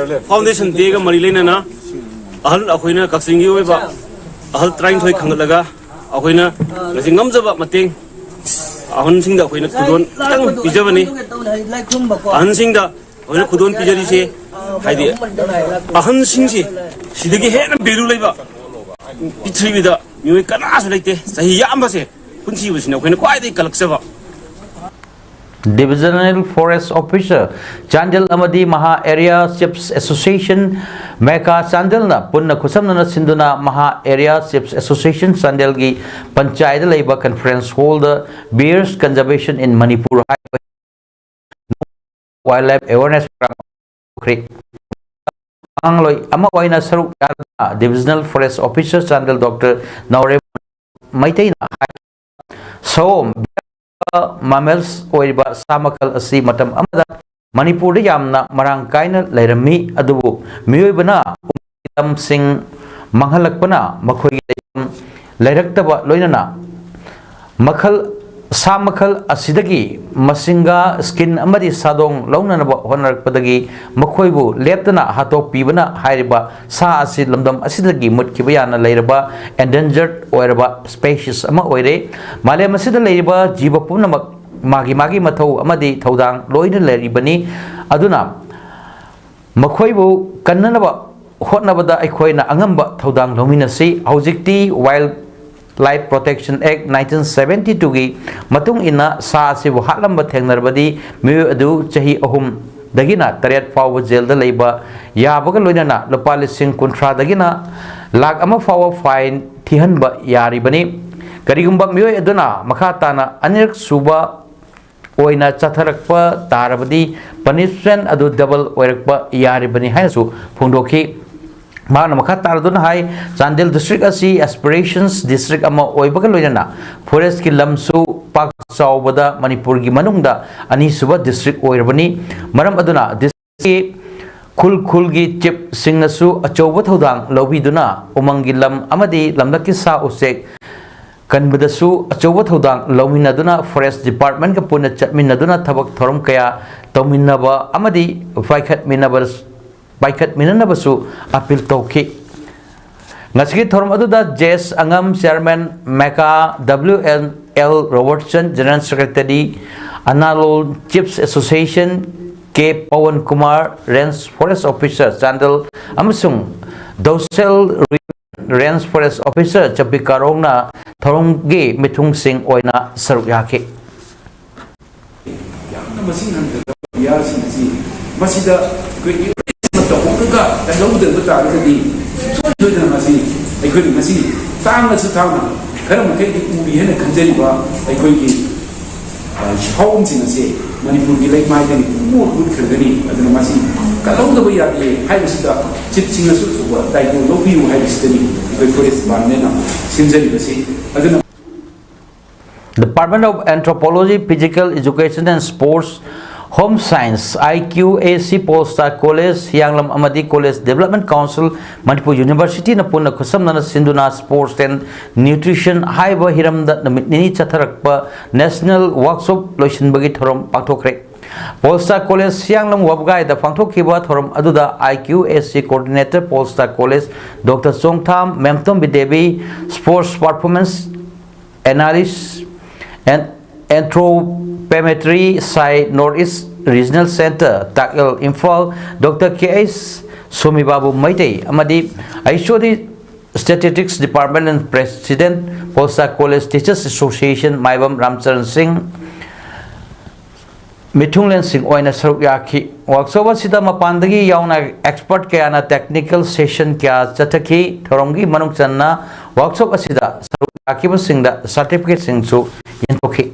ꯐꯥꯎꯟꯗꯦꯁꯟ ꯗꯦꯒ ꯃꯔꯤ ꯂꯩꯅꯅ ꯑꯍꯜ ꯑꯩꯈꯣꯏꯅ ꯀꯛꯆꯤꯡꯒꯤ ꯑꯣꯏꯕ ꯑꯍꯜ ꯇꯔꯥꯅꯤꯊꯣꯏ ꯈꯟꯒꯠꯂꯒ ꯑꯩꯈꯣꯏꯅ ꯉꯁꯤ ꯉꯝꯖꯕ ꯃꯇꯦꯡ ꯑꯍꯟꯁꯤꯡꯗ ꯑꯩꯈꯣꯏꯅ ꯈꯨꯗꯣꯜ ꯈꯤꯇꯪ ꯄꯤꯖꯕꯅꯤ꯫ ꯑꯍꯟꯁꯤꯡꯗ ꯑꯩꯈꯣꯏꯅ ꯈꯨꯗꯣꯜ ꯄꯤꯖꯔꯤꯁꯦ, ꯍꯥꯏꯗꯤ, ꯑꯍꯟꯁꯤꯡꯁꯤ ꯁꯤꯗꯒꯤ ꯍꯦꯟꯅ ꯚꯦꯂꯨ ꯂꯩꯕ ꯄ꯭ꯔꯤꯊꯤꯕꯤꯗ ꯃꯤꯑꯣꯏ ꯀꯅꯥꯁꯨ ꯂꯩꯇꯦ꯫ ꯆꯍꯤ ꯌꯥꯝꯕꯁꯦ, ꯄꯨꯟꯁꯤꯕꯁꯤꯅ ꯑꯩꯈꯣꯏꯅ ꯈ꯭ꯋꯥꯏꯗꯒꯤ ꯀꯜꯂꯛꯆꯕ꯫ Divisional Forest Officer ꯆꯥꯟꯗꯦꯜ ꯑꯃꯗꯤ ꯃꯍꯥ Area Chiefs Association, ꯃꯦꯀꯥ ꯆꯥꯟꯗꯦꯜꯅ ꯄꯨꯟꯅ ꯈꯨꯠꯁꯝꯅꯅ ꯁꯤꯟꯗꯨꯅ ꯃꯍꯥ Area Chiefs Association ꯆꯥꯟꯗꯦꯜꯒꯤ ꯄꯟꯆꯥꯌꯠꯇ ꯂꯩꯕ conference hall the Bears Conservation in Manipur ꯍꯥꯏꯕ wildlife awareness program ꯍꯧꯈ꯭ꯔꯦ꯫ ꯑꯉꯥꯡꯂꯣꯏ ꯑꯃ ꯑꯣꯏꯅ ꯁꯔꯨꯛ ꯌꯥꯗꯨꯅ Divisional Forest Officer Chandel doctor Naorem ꯃꯩꯇꯩꯅ ꯍꯥꯏ, ꯁꯑꯣꯝ mammals ꯑꯣꯏꯔꯤꯕ ꯁꯥ ꯃꯈꯜ ꯑꯁꯤ ꯃꯇꯝ ꯑꯃꯗ ꯃꯅꯤꯄꯨꯔꯗ ꯌꯥꯝꯅ ꯃꯔꯥꯡ ꯀꯥꯏꯅ ꯂꯩꯔꯝꯃꯤ, ꯑꯗꯨꯕꯨ ꯃꯤꯑꯣꯏꯕꯅ ꯂꯝꯁꯤꯡ ꯃꯥꯡꯍꯜꯂꯛꯄꯅ ꯃꯈꯣꯏꯒꯤ ꯂꯩꯐꯝ ꯂꯩꯔꯛꯇꯕ ꯂꯣꯏꯅꯅ ꯃꯈꯜ, ꯁꯥ ꯃꯈꯜ ꯑꯁꯤꯗꯒꯤ ꯃꯁꯤꯡꯒ, skin ꯑꯃꯗꯤ ꯁꯥꯗꯣꯡ ꯂꯧꯅꯅꯕ ꯍꯣꯠꯅꯔꯛꯄꯗꯒꯤ ꯃꯈꯣꯏꯕꯨ ꯂꯦꯞꯇꯅ ꯍꯥꯠꯇꯣꯛꯄꯤꯕꯅ ꯍꯥꯏꯔꯤꯕ ꯁꯥ ꯑꯁꯤ ꯂꯝꯗꯝ ꯑꯁꯤꯗꯒꯤ ꯃꯨꯠꯈꯤꯕ ꯌꯥꯅ ꯂꯩꯔꯕ endangered ꯑꯣꯏꯔꯕ species ꯑꯃ ꯑꯣꯏꯔꯦ꯫ ꯃꯥꯂꯦꯝ ꯑꯁꯤꯗ ꯂꯩꯔꯤꯕ ꯖꯤꯕ ꯄꯨꯝꯅꯃꯛ ꯃꯥꯒꯤ ꯃꯥꯒꯤ ꯃꯊꯧ ꯑꯃꯗꯤ ꯊꯧꯗꯥꯡ ꯂꯣꯏꯅ ꯂꯩꯔꯤꯕꯅꯤ꯫ ꯑꯗꯨꯅ ꯃꯈꯣꯏꯕꯨ ꯀꯟꯅꯅꯕ ꯍꯣꯠꯅꯕꯗ ꯑꯩꯈꯣꯏꯅ ꯑꯉꯝꯕ ꯊꯧꯗꯥꯡ ꯂꯧꯃꯤꯟꯅꯁꯤ꯫ ꯍꯧꯖꯤꯛꯇꯤ Wildlife Protection Act nineteen seventy two ꯒꯤ ꯃꯇꯨꯡ ꯏꯟꯅ ꯁꯥ ꯑꯁꯤꯕꯨ ꯍꯥꯠꯂꯝꯕ ꯊꯦꯡꯅꯔꯕꯗꯤ ꯃꯤꯑꯣꯏ ꯑꯗꯨ ꯆꯍꯤ ꯑꯍꯨꯝꯗꯒꯤꯅ ꯇꯔꯦꯠ ꯐꯥꯎꯕ ꯖꯦꯜꯗ ꯂꯩꯕ ꯌꯥꯕꯒ ꯂꯣꯏꯅꯅ ꯂꯨꯄꯥ ꯂꯤꯁꯤꯡ ꯀꯨꯟꯊ꯭ꯔꯥꯗꯒꯤꯅ ꯂꯥꯈ ꯑꯃ ꯐꯥꯎꯕ fine ꯊꯤꯍꯟꯕ ꯌꯥꯔꯤꯕꯅꯤ꯫ ꯀꯔꯤꯒꯨꯝꯕ ꯃꯤꯑꯣꯏ ꯑꯗꯨꯅ ꯃꯈꯥ ꯇꯥꯅ ꯑꯅꯤꯔꯛ ꯁꯨꯕ ꯑꯣꯏꯅ ꯆꯠꯊꯔꯛꯄ ꯇꯥꯔꯕꯗꯤ punishment ꯑꯗꯨ double ꯑꯣꯏꯔꯛꯄ ꯌꯥꯔꯤꯕꯅꯤ ꯍꯥꯏꯅꯁꯨ ꯐꯣꯡꯗꯣꯛꯈꯤ꯫ ꯃꯍꯥꯛꯅ ꯃꯈꯥ ꯇꯥꯔꯗꯨꯅ ꯍꯥꯏ, ꯆꯥꯟꯗꯦꯜ district ꯑꯁꯤ aspirations district ꯑꯃ ꯑꯣꯏꯕꯒ ꯂꯣꯏꯅꯅ forest ꯀꯤ ꯂꯝꯁꯨ ꯄꯥꯛ ꯆꯥꯎꯕꯗ ꯃꯅꯤꯄꯨꯔꯒꯤ ꯃꯅꯨꯡꯗ ꯑꯅꯤꯁꯨꯕ district ꯑꯣꯏꯔꯕꯅꯤ꯫ ꯃꯔꯝ ꯑꯗꯨꯅ district ꯀꯤ ꯈꯨꯜ ꯈꯨꯜꯒꯤ chief ꯁꯤꯡꯅꯁꯨ ꯑꯆꯧꯕ ꯊꯧꯗꯥꯡ ꯂꯧꯕꯤꯗꯨꯅ ꯎꯃꯪꯒꯤ ꯂꯝ ꯑꯃꯗꯤ ꯂꯝꯂꯛꯀꯤ ꯁꯥ ꯎꯆꯦꯛ ꯀꯟꯕꯗꯁꯨ ꯑꯆꯧꯕ ꯊꯧꯗꯥꯡ ꯂꯧꯃꯤꯟꯅꯗꯨꯅ forest department ꯀ ꯄꯨꯟꯅ ꯆꯠꯃꯤꯟꯅꯗꯨꯅ ꯊꯕꯛ ꯊꯧꯔꯝ ꯀꯌꯥ ꯇꯧꯃꯤꯟꯅꯕ ꯑꯃꯗꯤ ꯄꯥꯏꯈꯠꯃꯤꯟꯅꯕ, ꯄꯥꯏꯈꯠꯃꯤꯟꯅꯅꯕꯁꯨ appeal ꯇꯧꯈꯤ꯫ ꯉꯁꯤꯒꯤ ꯊꯧꯔꯝ ꯑꯗꯨꯗ ꯖꯦꯁ ꯑꯉꯝ, chairman Meka, W N L Robertson, General Secretary, ꯑꯅꯥꯂꯣꯜ Chiefs Association, K Pawan Kumar, Range Forest Officer, Chandel, ꯑꯃꯁꯨꯡ ꯗꯧꯁꯦꯜ Range Forest Officer ꯆꯝꯄꯤꯀꯥꯔꯣꯡꯅ ꯊꯧꯔꯝꯒꯤ ꯃꯤꯊꯨꯡꯁꯤꯡ ꯑꯣꯏꯅ ꯁꯔꯨꯛ ꯌꯥꯈꯤ꯫ ꯌꯥꯝꯅ ꯃꯁꯤꯡ ꯍꯟꯊꯕ ꯕꯤꯌꯥꯁꯤꯡ ꯑꯁꯤ ꯃꯁꯤꯗ ꯑꯩꯈꯣꯏꯒꯤ ꯑꯃ ꯇꯧꯍꯧꯔꯒ ꯂꯧꯗꯕ ꯇꯥꯔꯒꯗꯤ ꯁꯨꯡꯁꯣꯏ ꯁꯣꯏꯗꯅ ꯃꯁꯤ ꯑꯩꯈꯣꯏꯅ ꯉꯁꯤ ꯇꯥꯡꯂꯁꯨ ꯇꯥꯡꯅ ꯈꯔ ꯃꯈꯩꯗꯤ ꯎꯔꯤ ꯍꯥꯏꯅ ꯈꯟꯖꯔꯤꯕ ꯑꯩꯈꯣꯏꯒꯤ ꯁꯥꯑꯣꯝꯁꯤꯡ ꯑꯁꯤ ꯃꯅꯤꯄꯨꯔꯒꯤ ꯂꯩꯃꯥꯏꯗꯒꯤ ꯄꯨꯡꯃꯨꯠ ꯃꯨꯠꯈ꯭ꯔꯒꯅꯤ꯫ ꯑꯗꯨꯅ ꯃꯁꯤ ꯀꯜꯍꯧꯗꯕ ꯌꯥꯗꯦ ꯍꯥꯏꯕꯁꯤꯗ ꯆꯤꯞꯁꯤꯡꯅꯁꯨ ꯑꯆꯧꯕ ꯗꯥꯏꯇꯣ ꯂꯧꯕꯤꯌꯨ ꯍꯥꯏꯕꯁꯤꯗꯅꯤ ꯑꯩꯈꯣꯏ ꯐꯣꯔꯦꯁ ꯗꯤꯄꯥꯔꯠꯃꯦꯟꯅ ꯁꯤꯟꯖꯔꯤꯕꯁꯤ꯫ ꯑꯗꯨꯅ Department of Anthropology, Physical Education and Sports, Home Science, I Q A C, Polestar College, ꯍꯤꯌꯥꯡꯂꯝ ꯑꯃꯗꯤ College Development Council, Manipur University ꯅ ꯄꯨꯟꯅ ꯈꯨꯠꯁꯝꯅꯅ ꯁꯤꯟꯗꯨꯅ Sports and Nutrition ꯍꯥꯏꯕ ꯍꯤꯔꯝꯗ ꯅꯨꯃꯤꯠ ꯅꯤꯅꯤ ꯆꯠꯊꯔꯛꯄ National Workshop ꯂꯣꯏꯁꯤꯟꯕꯒꯤ ꯊꯧꯔꯝ ꯄꯥꯡꯊꯣꯛꯈ꯭ꯔꯦ꯫ Polestar College ꯍꯤꯌꯥꯡꯂꯝ ꯋꯥꯕꯒꯥꯏꯗ ꯄꯥꯡꯊꯣꯛꯈꯤꯕ ꯊꯧꯔꯝ ꯑꯗꯨꯗ I Q A C Coordinator Polestar College Doctor Chongtham Memtombi Devi, Sports Performance Analyst and Anthropometry, ꯁꯥꯏ North East Regional Centre, Takyel, Imphal, doctor K H Somibabu Meitei ꯑꯃꯗꯤ H O D Statistics Department and President, Polestar College Teachers Association, ꯃꯥꯏꯕꯝ ꯔꯥꯝꯆꯔꯟ ꯁꯤꯡ, ꯃꯤꯊꯨꯡꯂꯦꯟꯁꯤꯡ ꯑꯣꯏꯅ ꯁꯔꯨꯛ ꯌꯥꯈꯤ꯫ Workshop ꯑꯁꯤꯗ ꯃꯄꯥꯟꯗꯒꯤ ꯌꯥꯎꯅ expert ꯀꯌꯥꯅ technical session ꯀꯌꯥ ꯆꯠꯊꯈꯤ꯫ ꯊꯧꯔꯝꯒꯤ ꯃꯅꯨꯡ ꯆꯟꯅ workshop ꯑꯁꯤꯗ ꯁꯔꯨꯛ ꯌꯥꯈꯤꯕꯁꯤꯡꯗ certificate ꯁꯤꯡꯁꯨ ꯌꯦꯟꯊꯣꯛꯈꯤ꯫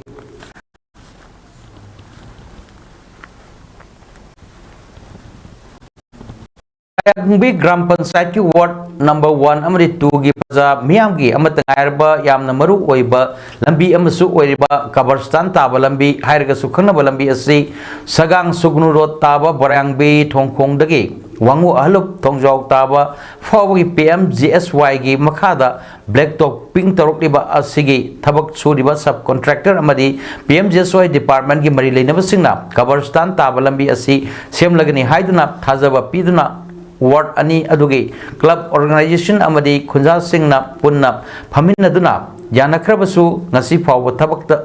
ꯀꯌꯥꯀꯨꯝꯕꯤ ꯒ꯭ꯔꯥꯝ ꯄꯟꯆꯥꯌꯠꯀꯤ ward number one ꯑꯃꯗꯤ two ꯒꯤ ꯄ꯭ꯔꯖꯥ ꯃꯤꯌꯥꯝꯒꯤ ꯑꯃꯠꯇ ꯉꯥꯏꯔꯕ ꯌꯥꯝꯅ ꯃꯔꯨ ꯑꯣꯏꯕ ꯂꯝꯕꯤ ꯑꯃꯁꯨ ꯑꯣꯏꯔꯤꯕ ꯀꯕꯔꯁꯇꯥꯟ ꯇꯥꯕ ꯂꯝꯕꯤ ꯍꯥꯏꯔꯒꯁꯨ ꯈꯪꯅꯕ ꯂꯝꯕꯤ ꯑꯁꯤ ꯁꯒꯥꯡ ꯁꯨꯒꯅꯨ ꯔꯣꯗ ꯇꯥꯕ ꯕꯣꯔꯥꯡꯕꯤ ꯊꯣꯡꯈꯣꯡꯗꯒꯤ ꯋꯥꯡꯉꯨ ꯑꯍꯜꯂꯨꯞ ꯊꯣꯡꯖꯥꯎ ꯇꯥꯕ ꯐꯥꯎꯕꯒꯤ P M G S Y ꯒꯤ ꯃꯈꯥꯗ black topping ꯇꯧꯔꯛꯂꯤꯕ ꯑꯁꯤꯒꯤ ꯊꯕꯛ ꯁꯨꯔꯤꯕ sub contractor ꯑꯃꯗꯤ P M G S Y department ꯀꯤ ꯃꯔꯤ ꯂꯩꯅꯕꯁꯤꯡꯅ ꯀꯕꯔꯁꯇꯥꯟ ꯇꯥꯕ ꯂꯝꯕꯤ ꯑꯁꯤ ꯁꯦꯝꯂꯒꯅꯤ ꯍꯥꯏꯗꯨꯅ ꯊꯥꯖꯕ ꯄꯤꯗꯨꯅ ward ꯑꯅꯤ ꯑꯗꯨꯒꯤ club organization ꯑꯃꯗꯤ ꯈꯨꯟꯖꯥꯁꯤꯡꯅ ꯄꯨꯟꯅ ꯐꯝꯃꯤꯟꯅꯗꯨꯅ ꯌꯥꯅꯈ꯭ꯔꯕꯁꯨ ꯉꯁꯤ ꯐꯥꯎꯕ ꯊꯕꯛꯇ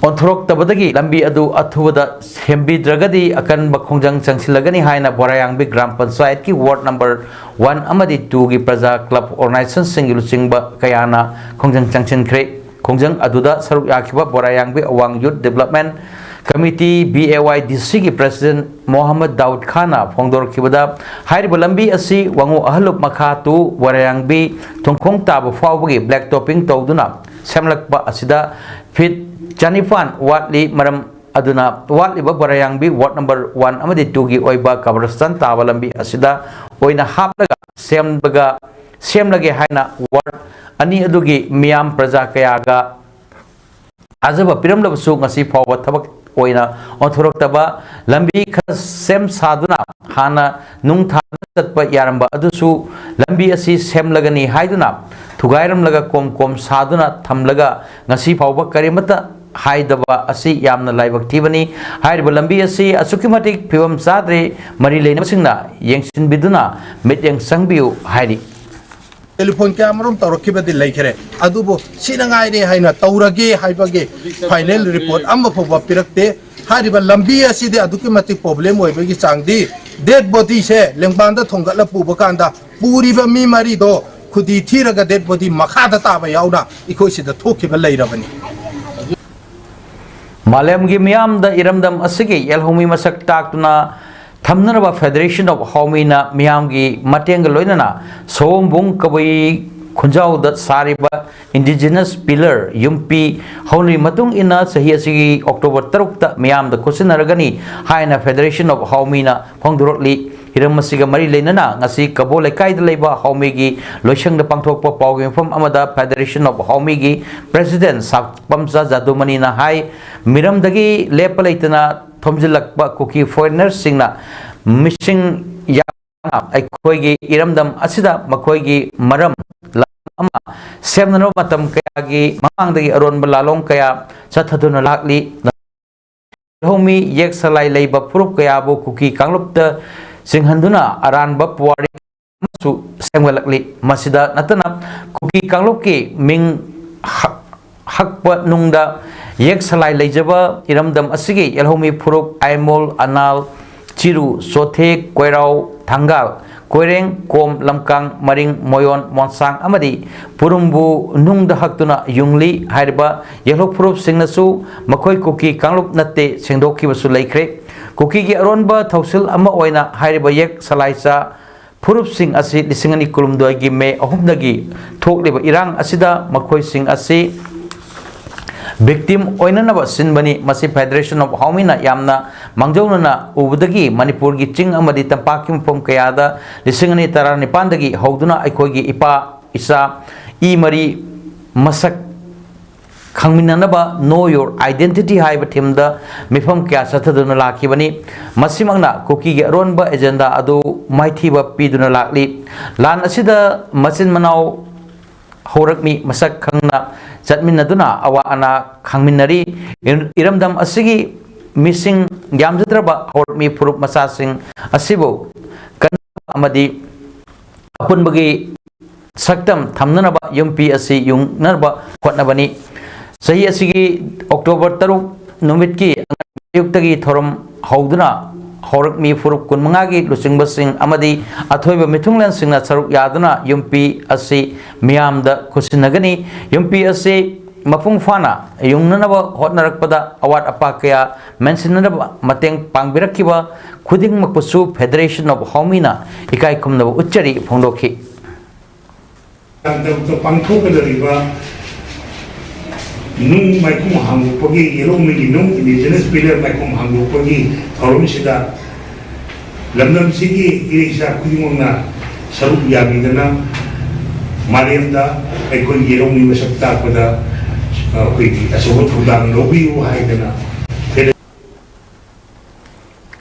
ꯑꯣꯟꯊꯣꯔꯛꯇꯕꯗꯒꯤ ꯂꯝꯕꯤ ꯑꯗꯨ ꯑꯊꯨꯕꯗ ꯁꯦꯝꯕꯤꯗ꯭ꯔꯒꯗꯤ ꯑꯀꯟꯕ ꯈꯣꯡꯖꯪ ꯆꯪꯁꯤꯜꯂꯒꯅꯤ ꯍꯥꯏꯅ ꯕꯣꯔꯥꯌꯥꯡꯕꯤ ꯒ꯭ꯔꯥꯝ ꯄꯟꯆꯥꯌꯠꯀꯤ ꯋꯥꯔꯗ ꯅꯝꯕꯔ ꯋꯥꯟ ꯑꯃꯗꯤ ꯇꯨꯒꯤ ꯄ꯭ꯔꯖꯥ ꯀ꯭ꯂꯕ ꯑꯣꯔꯒꯅꯥꯏꯖꯦꯁꯟꯁꯤꯡꯒꯤ ꯂꯨꯆꯤꯡꯕ ꯀꯌꯥꯅ ꯈꯣꯡꯖꯪ ꯆꯪꯁꯤꯟꯈ꯭ꯔꯦ꯫ ꯈꯣꯡꯖꯪ ꯑꯗꯨꯗ ꯁꯔꯨꯛ ꯌꯥꯈꯤꯕ ꯕꯣꯔꯥꯌꯥꯡꯕꯤ ꯑꯋꯥꯡ ꯌꯨꯠ ꯗꯤꯕꯂꯞꯃꯦꯟ ꯀꯃꯤꯇꯤ, ꯕꯤ ꯑꯦ ꯋꯥꯏ ꯗꯤ ꯁꯤꯒꯤ ꯄ꯭ꯔꯁꯤꯗꯦꯟ ꯃꯣꯍꯝꯃꯗ ꯗꯥꯎꯗ ꯈꯥꯟꯅ ꯐꯣꯡꯗꯣꯔꯛꯈꯤꯕꯗ, ꯍꯥꯏꯔꯤꯕ ꯂꯝꯕꯤ ꯑꯁꯤ ꯋꯥꯉꯨ ꯑꯍꯜꯂꯨꯞ ꯃꯈꯥ ꯇꯨ ꯕꯣꯔꯥꯌꯥꯡꯕꯤ ꯊꯣꯡꯈꯣꯡ ꯇꯥꯕ ꯐꯥꯎꯕꯒꯤ ꯕ꯭ꯂꯦꯛ ꯇꯣꯞꯄꯤꯡ ꯇꯧꯗꯨꯅ ꯁꯦꯝꯂꯛꯄ ꯑꯁꯤꯗ ꯐꯤꯠ ꯆꯅꯤꯄꯥꯟ ꯋꯥꯠꯂꯤ꯫ ꯃꯔꯝ ꯑꯗꯨꯅ ꯋꯥꯠꯂꯤꯕ ꯕꯣꯔꯥꯌꯥꯡꯕꯤ ꯋꯥꯔꯗ ꯅꯝꯕꯔ ꯋꯥꯟ ꯑꯃꯗꯤ ꯇꯨꯒꯤ ꯑꯣꯏꯕ ꯀꯕꯔꯁꯇꯥꯟ ꯇꯥꯕ ꯂꯝꯕꯤ ꯑꯁꯤꯗ ꯑꯣꯏꯅ ꯍꯥꯞꯂꯒ ꯁꯦꯝꯕꯒ, ꯁꯦꯝꯂꯒꯦ ꯍꯥꯏꯅ ꯋꯥꯔꯗ ꯑꯅꯤ ꯑꯗꯨꯒꯤ ꯃꯤꯌꯥꯝ ꯄ꯭ꯔꯖꯥ ꯀꯌꯥꯒ ꯊꯥꯖꯕ ꯄꯤꯔꯝꯂꯕꯁꯨ ꯉꯁꯤ ꯐꯥꯎꯕ ꯊꯕꯛ ꯑꯣꯏꯅ ꯑꯣꯟꯊꯣꯔꯛꯇꯕ, ꯂꯝꯕꯤ ꯈꯔ ꯁꯦꯝ ꯁꯥꯗꯨꯅ ꯍꯥꯟꯅ ꯅꯨꯡ ꯊꯥꯗꯨꯅ ꯆꯠꯄ ꯌꯥꯔꯝꯕ ꯑꯗꯨꯁꯨ ꯂꯝꯕꯤ ꯑꯁꯤ ꯁꯦꯝꯂꯒꯅꯤ ꯍꯥꯏꯗꯨꯅ ꯊꯨꯒꯥꯏꯔꯝꯂꯒ ꯀꯣꯝ ꯀꯣꯝ ꯁꯥꯗꯨꯅ ꯊꯝꯂꯒ ꯉꯁꯤ ꯐꯥꯎꯕ ꯀꯔꯤꯃꯠꯇ ꯍꯥꯏꯗꯕ ꯑꯁꯤ ꯌꯥꯝꯅ ꯂꯥꯏꯕꯛ ꯊꯤꯕꯅꯤ꯫ ꯍꯥꯏꯔꯤꯕ ꯂꯝꯕꯤ ꯑꯁꯤ ꯑꯁꯨꯛꯀꯤ ꯃꯇꯤꯛ ꯐꯤꯕꯝ ꯆꯥꯗ꯭ꯔꯦ, ꯃꯔꯤ ꯂꯩꯅꯕꯁꯤꯡꯅ ꯌꯦꯡꯁꯤꯟꯕꯤꯗꯨꯅ ꯃꯤꯠꯌꯦꯡ ꯆꯪꯕꯤꯌꯨ ꯍꯥꯏꯔꯤ꯫ ꯇꯦꯂꯤꯐꯣꯟ ꯀꯌꯥ ꯃꯔꯨꯝ ꯇꯧꯔꯛꯈꯤꯕꯗꯤ ꯂꯩꯈ꯭ꯔꯦ, ꯑꯗꯨꯕꯨ ꯁꯤꯅ ꯉꯥꯏꯔꯦ ꯍꯥꯏꯅ ꯇꯧꯔꯒꯦ ꯍꯥꯏꯕꯒꯤ ꯐꯥꯏꯅꯦꯜ ꯔꯤꯄꯣꯔꯠ ꯑꯃ ꯐꯥꯎꯕ ꯄꯤꯔꯛꯇꯦ꯫ ꯍꯥꯏꯔꯤꯕ ꯂꯝꯕꯤ ꯑꯁꯤꯗꯤ ꯑꯗꯨꯛꯀꯤ ꯃꯇꯤꯛ ꯄ꯭ꯔꯣꯕ꯭ꯂꯦꯝ ꯑꯣꯏꯕꯒꯤ ꯆꯥꯡꯗꯤ, ꯗꯦꯗ ꯕꯣꯗꯤꯁꯦ ꯂꯦꯡꯕꯥꯟꯗ ꯊꯣꯡꯒꯠꯂ ꯄꯨꯕ ꯀꯥꯟꯗ ꯄꯨꯔꯤꯕ ꯃꯤ ꯃꯔꯤꯗꯣ ꯈꯨꯗꯤ ꯊꯤꯔꯒ ꯗꯦꯗ ꯕꯣꯗꯤ ꯃꯈꯥꯗ ꯇꯥꯕ ꯌꯥꯎꯅ ꯑꯩꯈꯣꯏ ꯁꯤꯗ ꯊꯣꯛꯈꯤꯕ ꯂꯩꯔꯕꯅꯤ꯫ ꯃꯥꯂꯦꯝꯒꯤ ꯃꯤꯌꯥꯝꯗ ꯏꯔꯝꯗꯝ ꯑꯁꯤꯒꯤ ꯌꯦꯜꯍꯧꯃꯤ ꯃꯁꯛ ꯇꯥꯛꯇꯨꯅ ꯊꯝꯅꯅꯕ Federation of ꯍꯥꯎꯃꯤꯅ ꯃꯤꯌꯥꯝꯒꯤ ꯃꯇꯦꯡꯒ ꯂꯣꯏꯅꯅ ꯁꯑꯣꯝꯕꯨꯡ ꯀꯕꯨꯏ ꯈꯨꯟꯖꯥꯎꯗ ꯁꯥꯔꯤꯕ Indigenous Pillar ꯌꯨꯝꯕꯤ ꯍꯧꯅꯔꯤ ꯃꯇꯨꯡ ꯏꯟꯅ ꯆꯍꯤ ꯑꯁꯤꯒꯤ ꯑꯣꯛꯇꯣꯕꯔ ꯇꯔꯨꯛꯇ ꯃꯤꯌꯥꯝꯗ ꯈꯨꯠꯁꯤꯟꯅꯔꯒꯅꯤ ꯍꯥꯏꯅ Federation of ꯍꯥꯎꯃꯤꯅ ꯐꯣꯡꯗꯣꯔꯛꯂꯤ꯫ ꯍꯤꯔꯝ ꯑꯁꯤꯒ ꯃꯔꯤ ꯂꯩꯅꯅ ꯉꯁꯤ ꯀꯕꯣ ꯂꯩꯀꯥꯏꯗ ꯂꯩꯕ ꯍꯥꯎꯃꯤꯒꯤ ꯂꯣꯏꯁꯪꯗ ꯄꯥꯡꯊꯣꯛꯄ ꯄꯥꯎꯒꯤ ꯃꯐꯝ ꯑꯃꯗ Federation of ꯍꯥꯎꯃꯤꯒꯤ President ꯁꯥꯄꯝꯆꯥ ꯖꯥꯗꯨꯃꯅꯤꯅ ꯍꯥꯏ, ꯃꯤꯔꯝꯗꯒꯤ ꯂꯦꯞꯄ ꯂꯩꯇꯅ ꯊꯣꯝꯖꯤꯜꯂꯛꯄ ꯀꯨꯀꯤ foreignerꯁꯤꯡꯅ ꯃꯤꯁꯤꯡ ꯌꯥꯝꯅ ꯑꯩꯈꯣꯏꯒꯤ ꯏꯔꯝꯗꯝ ꯑꯁꯤꯗ ꯃꯈꯣꯏꯒꯤ ꯃꯔꯝ ꯑꯃ ꯁꯦꯝꯅꯅꯕ ꯃꯇꯝ ꯀꯌꯥꯒꯤ ꯃꯃꯥꯡꯗꯒꯤ ꯑꯔꯣꯟꯕ ꯂꯥꯂꯣꯡ ꯀꯌꯥ ꯆꯠꯊꯗꯨꯅ ꯂꯥꯛꯂꯤ꯫ ꯂꯧꯃꯤ ꯌꯦꯛ ꯁꯂꯥꯏ ꯂꯩꯕ ꯐꯨꯔꯨꯞ ꯀꯌꯥꯕꯨ ꯀꯨꯀꯤ ꯀꯥꯡꯂꯨꯞꯇ ꯆꯤꯡꯍꯟꯗꯨꯅ ꯑꯔꯥꯟꯕ ꯄꯨꯋꯥꯔꯤ ꯁꯦꯝꯒꯠꯂꯛꯂꯤ꯫ ꯃꯁꯤꯗ ꯅꯠꯇꯅ ꯀꯨꯀꯤ ꯀꯥꯡꯂꯨꯞꯀꯤ ꯃꯤꯡ ꯍꯛ-, ꯍꯛꯄ ꯅꯨꯡꯗ ꯌꯦꯛ ꯁꯂꯥꯏ ꯂꯩꯖꯕ ꯏꯔꯝꯗꯝ ꯑꯁꯤꯒꯤ ꯌꯦꯜꯍꯧꯃꯤ ꯐꯨꯔꯨꯞ ꯑꯥꯏꯃꯣꯜ, ꯑꯅꯥꯜ, ꯆꯤꯔꯨ, ꯆꯣꯊꯦ, ꯀꯣꯏꯔꯥꯎ, ꯊꯥꯡꯒꯥꯜ, ꯀꯣꯏꯔꯦꯡ, ꯀꯣꯝ, ꯂꯝꯀꯥꯡ, ꯃꯔꯤꯡ, ꯃꯣꯌꯣꯟ, ꯃꯣꯟꯁꯥꯡ ꯑꯃꯗꯤ ꯄꯨꯔꯨꯝꯕꯨ ꯅꯨꯡꯗ ꯍꯛꯇꯨꯅ ꯌꯨꯡꯂꯤ꯫ ꯍꯥꯏꯔꯤꯕ ꯌꯦꯜꯍꯧ ꯐꯨꯔꯨꯞꯁꯤꯡꯅꯁꯨ ꯃꯈꯣꯏ ꯀꯨꯀꯤ ꯀꯥꯡꯂꯨꯞ ꯅꯠꯇꯦ ꯁꯦꯡꯗꯣꯛꯈꯤꯕꯁꯨ ꯂꯩꯈ꯭ꯔꯦ꯫ ꯀꯨꯀꯤꯒꯤ ꯑꯔꯣꯟꯕ ꯊꯧꯁꯤꯜ ꯑꯃ ꯑꯣꯏꯅ ꯍꯥꯏꯔꯤꯕ ꯌꯦꯛ ꯁꯂꯥꯏꯆꯥ ꯐꯨꯔꯨꯞꯁꯤꯡ ꯑꯁꯤ ꯂꯤꯁꯤꯡ ꯑꯅꯤ ꯀꯨꯟꯍꯨꯝꯗꯣꯏꯒꯤ ꯃꯦ ꯑꯍꯨꯝꯗꯒꯤ ꯊꯣꯛꯂꯤꯕ ꯏꯔꯥꯡ ꯑꯁꯤꯗ ꯃꯈꯣꯏꯁꯤꯡ ꯑꯁꯤ victim ꯑꯣꯏꯅꯅꯕ ꯁꯤꯟꯕꯅꯤ꯫ ꯃꯁꯤ Federation of ꯍꯥꯎꯃꯤꯅ ꯌꯥꯝꯅ ꯃꯥꯡꯖꯧꯅꯅ ꯎꯕꯗꯒꯤ ꯃꯅꯤꯄꯨꯔꯒꯤ ꯆꯤꯡ ꯑꯃꯗꯤ ꯇꯝꯄꯥꯛꯀꯤ ꯃꯐꯝ ꯀꯌꯥꯗ ꯂꯤꯁꯤꯡ ꯑꯅꯤ ꯇꯔꯥꯅꯤꯄꯥꯟꯗꯒꯤ ꯍꯧꯗꯨꯅ ꯑꯩꯈꯣꯏꯒꯤ ꯏꯄꯥ ꯏꯆꯥ ꯏ ꯃꯔꯤ ꯃꯁꯛ ꯈꯪꯃꯤꯟꯅꯅꯕ Know Your Identity ꯍꯥꯏꯕ theme ꯗ ꯃꯤꯐꯝ ꯀꯌꯥ ꯆꯠꯊꯗꯨꯅ ꯂꯥꯛꯈꯤꯕꯅꯤ꯫ ꯃꯁꯤꯃꯛꯅ ꯀꯨꯀꯤꯒꯤ ꯑꯔꯣꯟꯕ agenda ꯑꯗꯨ ꯃꯥꯏꯊꯤꯕ ꯄꯤꯗꯨꯅ ꯂꯥꯛꯂꯤ꯫ ꯂꯥꯟ ꯑꯁꯤꯗ ꯃꯆꯤꯟ ꯃꯅꯥꯎ ꯍꯧꯔꯛꯃꯤ ꯃꯁꯛ ꯈꯪꯅ ꯆꯠꯃꯤꯟꯅꯗꯨꯅ ꯑꯋꯥ ꯑꯅꯥ ꯈꯪꯃꯤꯟꯅꯔꯤ꯫ ꯏꯔꯝꯗꯝ ꯑꯁꯤꯒꯤ ꯃꯤꯁꯤꯡ ꯌꯥꯝꯖꯗ꯭ꯔꯕ ꯍꯧꯔꯛꯃꯤ ꯐꯨꯔꯨꯞ ꯃꯆꯥꯁꯤꯡ ꯑꯁꯤꯕꯨ ꯀꯟꯅꯕ ꯑꯃꯗꯤ ꯑꯄꯨꯟꯕꯒꯤ ꯁꯛꯇꯝ ꯊꯝꯅꯅꯕ ꯌꯨꯝꯄꯤ ꯑꯁꯤ ꯌꯨꯡꯅꯅꯕ ꯍꯣꯠꯅꯕꯅꯤ꯫ ꯆꯍꯤ ꯑꯁꯤꯒꯤ October ꯇꯔꯨꯛ ꯅꯨꯃꯤꯠꯀꯤ ꯑꯌꯨꯛꯇꯒꯤ ꯊꯧꯔꯝ ꯍꯧꯗꯨꯅ ꯍꯧꯔꯛꯃꯤ ꯐꯨꯔꯨꯞ ꯀꯨꯟꯃꯉꯥꯒꯤ ꯂꯨꯆꯤꯡꯕꯁꯤꯡ ꯑꯃꯗꯤ ꯑꯊꯣꯏꯕ ꯃꯤꯊꯨꯡꯂꯦꯟꯁꯤꯡꯅ ꯁꯔꯨꯛ ꯌꯥꯗꯨꯅ ꯌꯨꯝꯄꯤ ꯑꯁꯤ ꯃꯤꯌꯥꯝꯗ ꯈꯨꯠꯁꯤꯟꯅꯒꯅꯤ꯫ ꯌꯨꯝꯄꯤ ꯑꯁꯤ ꯃꯄꯨꯡ ꯐꯥꯅ ꯌꯨꯡꯅꯅꯕ ꯍꯣꯠꯅꯔꯛꯄꯗ ꯑꯋꯥꯠ ꯑꯄꯥ ꯀꯌꯥ ꯃꯦꯟꯁꯤꯟꯅꯅꯕ ꯃꯇꯦꯡ ꯄꯥꯡꯕꯤꯔꯛꯈꯤꯕ ꯈꯨꯗꯤꯡꯃꯛꯄꯨꯁꯨ Federation of ꯍꯥꯎꯃꯤꯅ ꯏꯀꯥꯏ ꯈꯨꯝꯅꯕ ꯎꯠꯆꯔꯤ ꯐꯣꯡꯗꯣꯛꯈꯤ꯫ ꯇꯥꯡ ꯇꯔꯨꯛꯇ ꯄꯥꯡꯊꯣꯛꯀꯗꯧꯔꯤꯕ ꯅꯨꯡ ꯃꯥꯏꯈꯨꯝ ꯍꯥꯡꯗꯣꯛꯄꯒꯤ, ꯌꯦꯜꯍꯧꯃꯤꯒꯤ ꯅꯨꯡ indigenous pillar ꯃꯥꯏꯈꯨꯝ ꯍꯥꯡꯗꯣꯛꯄꯒꯤ ꯊꯧꯔꯝꯁꯤꯗ ꯂꯝꯗꯝꯁꯤꯒꯤ ꯏꯔꯩꯆꯥ ꯈꯨꯗꯤꯡꯃꯛꯅ ꯁꯔꯨꯛ ꯌꯥꯕꯤꯗꯅ ꯃꯥꯂꯦꯝꯗ ꯑꯩꯈꯣꯏꯒꯤ ꯌꯦꯜꯍꯧꯃꯤ ꯃꯁꯛ ꯇꯥꯛꯄꯗ ꯑꯩꯈꯣꯏꯒꯤ ꯑꯆꯧꯕ ꯊꯧꯗꯥꯡ ꯂꯧꯕꯤꯌꯨ ꯍꯥꯏꯗꯅ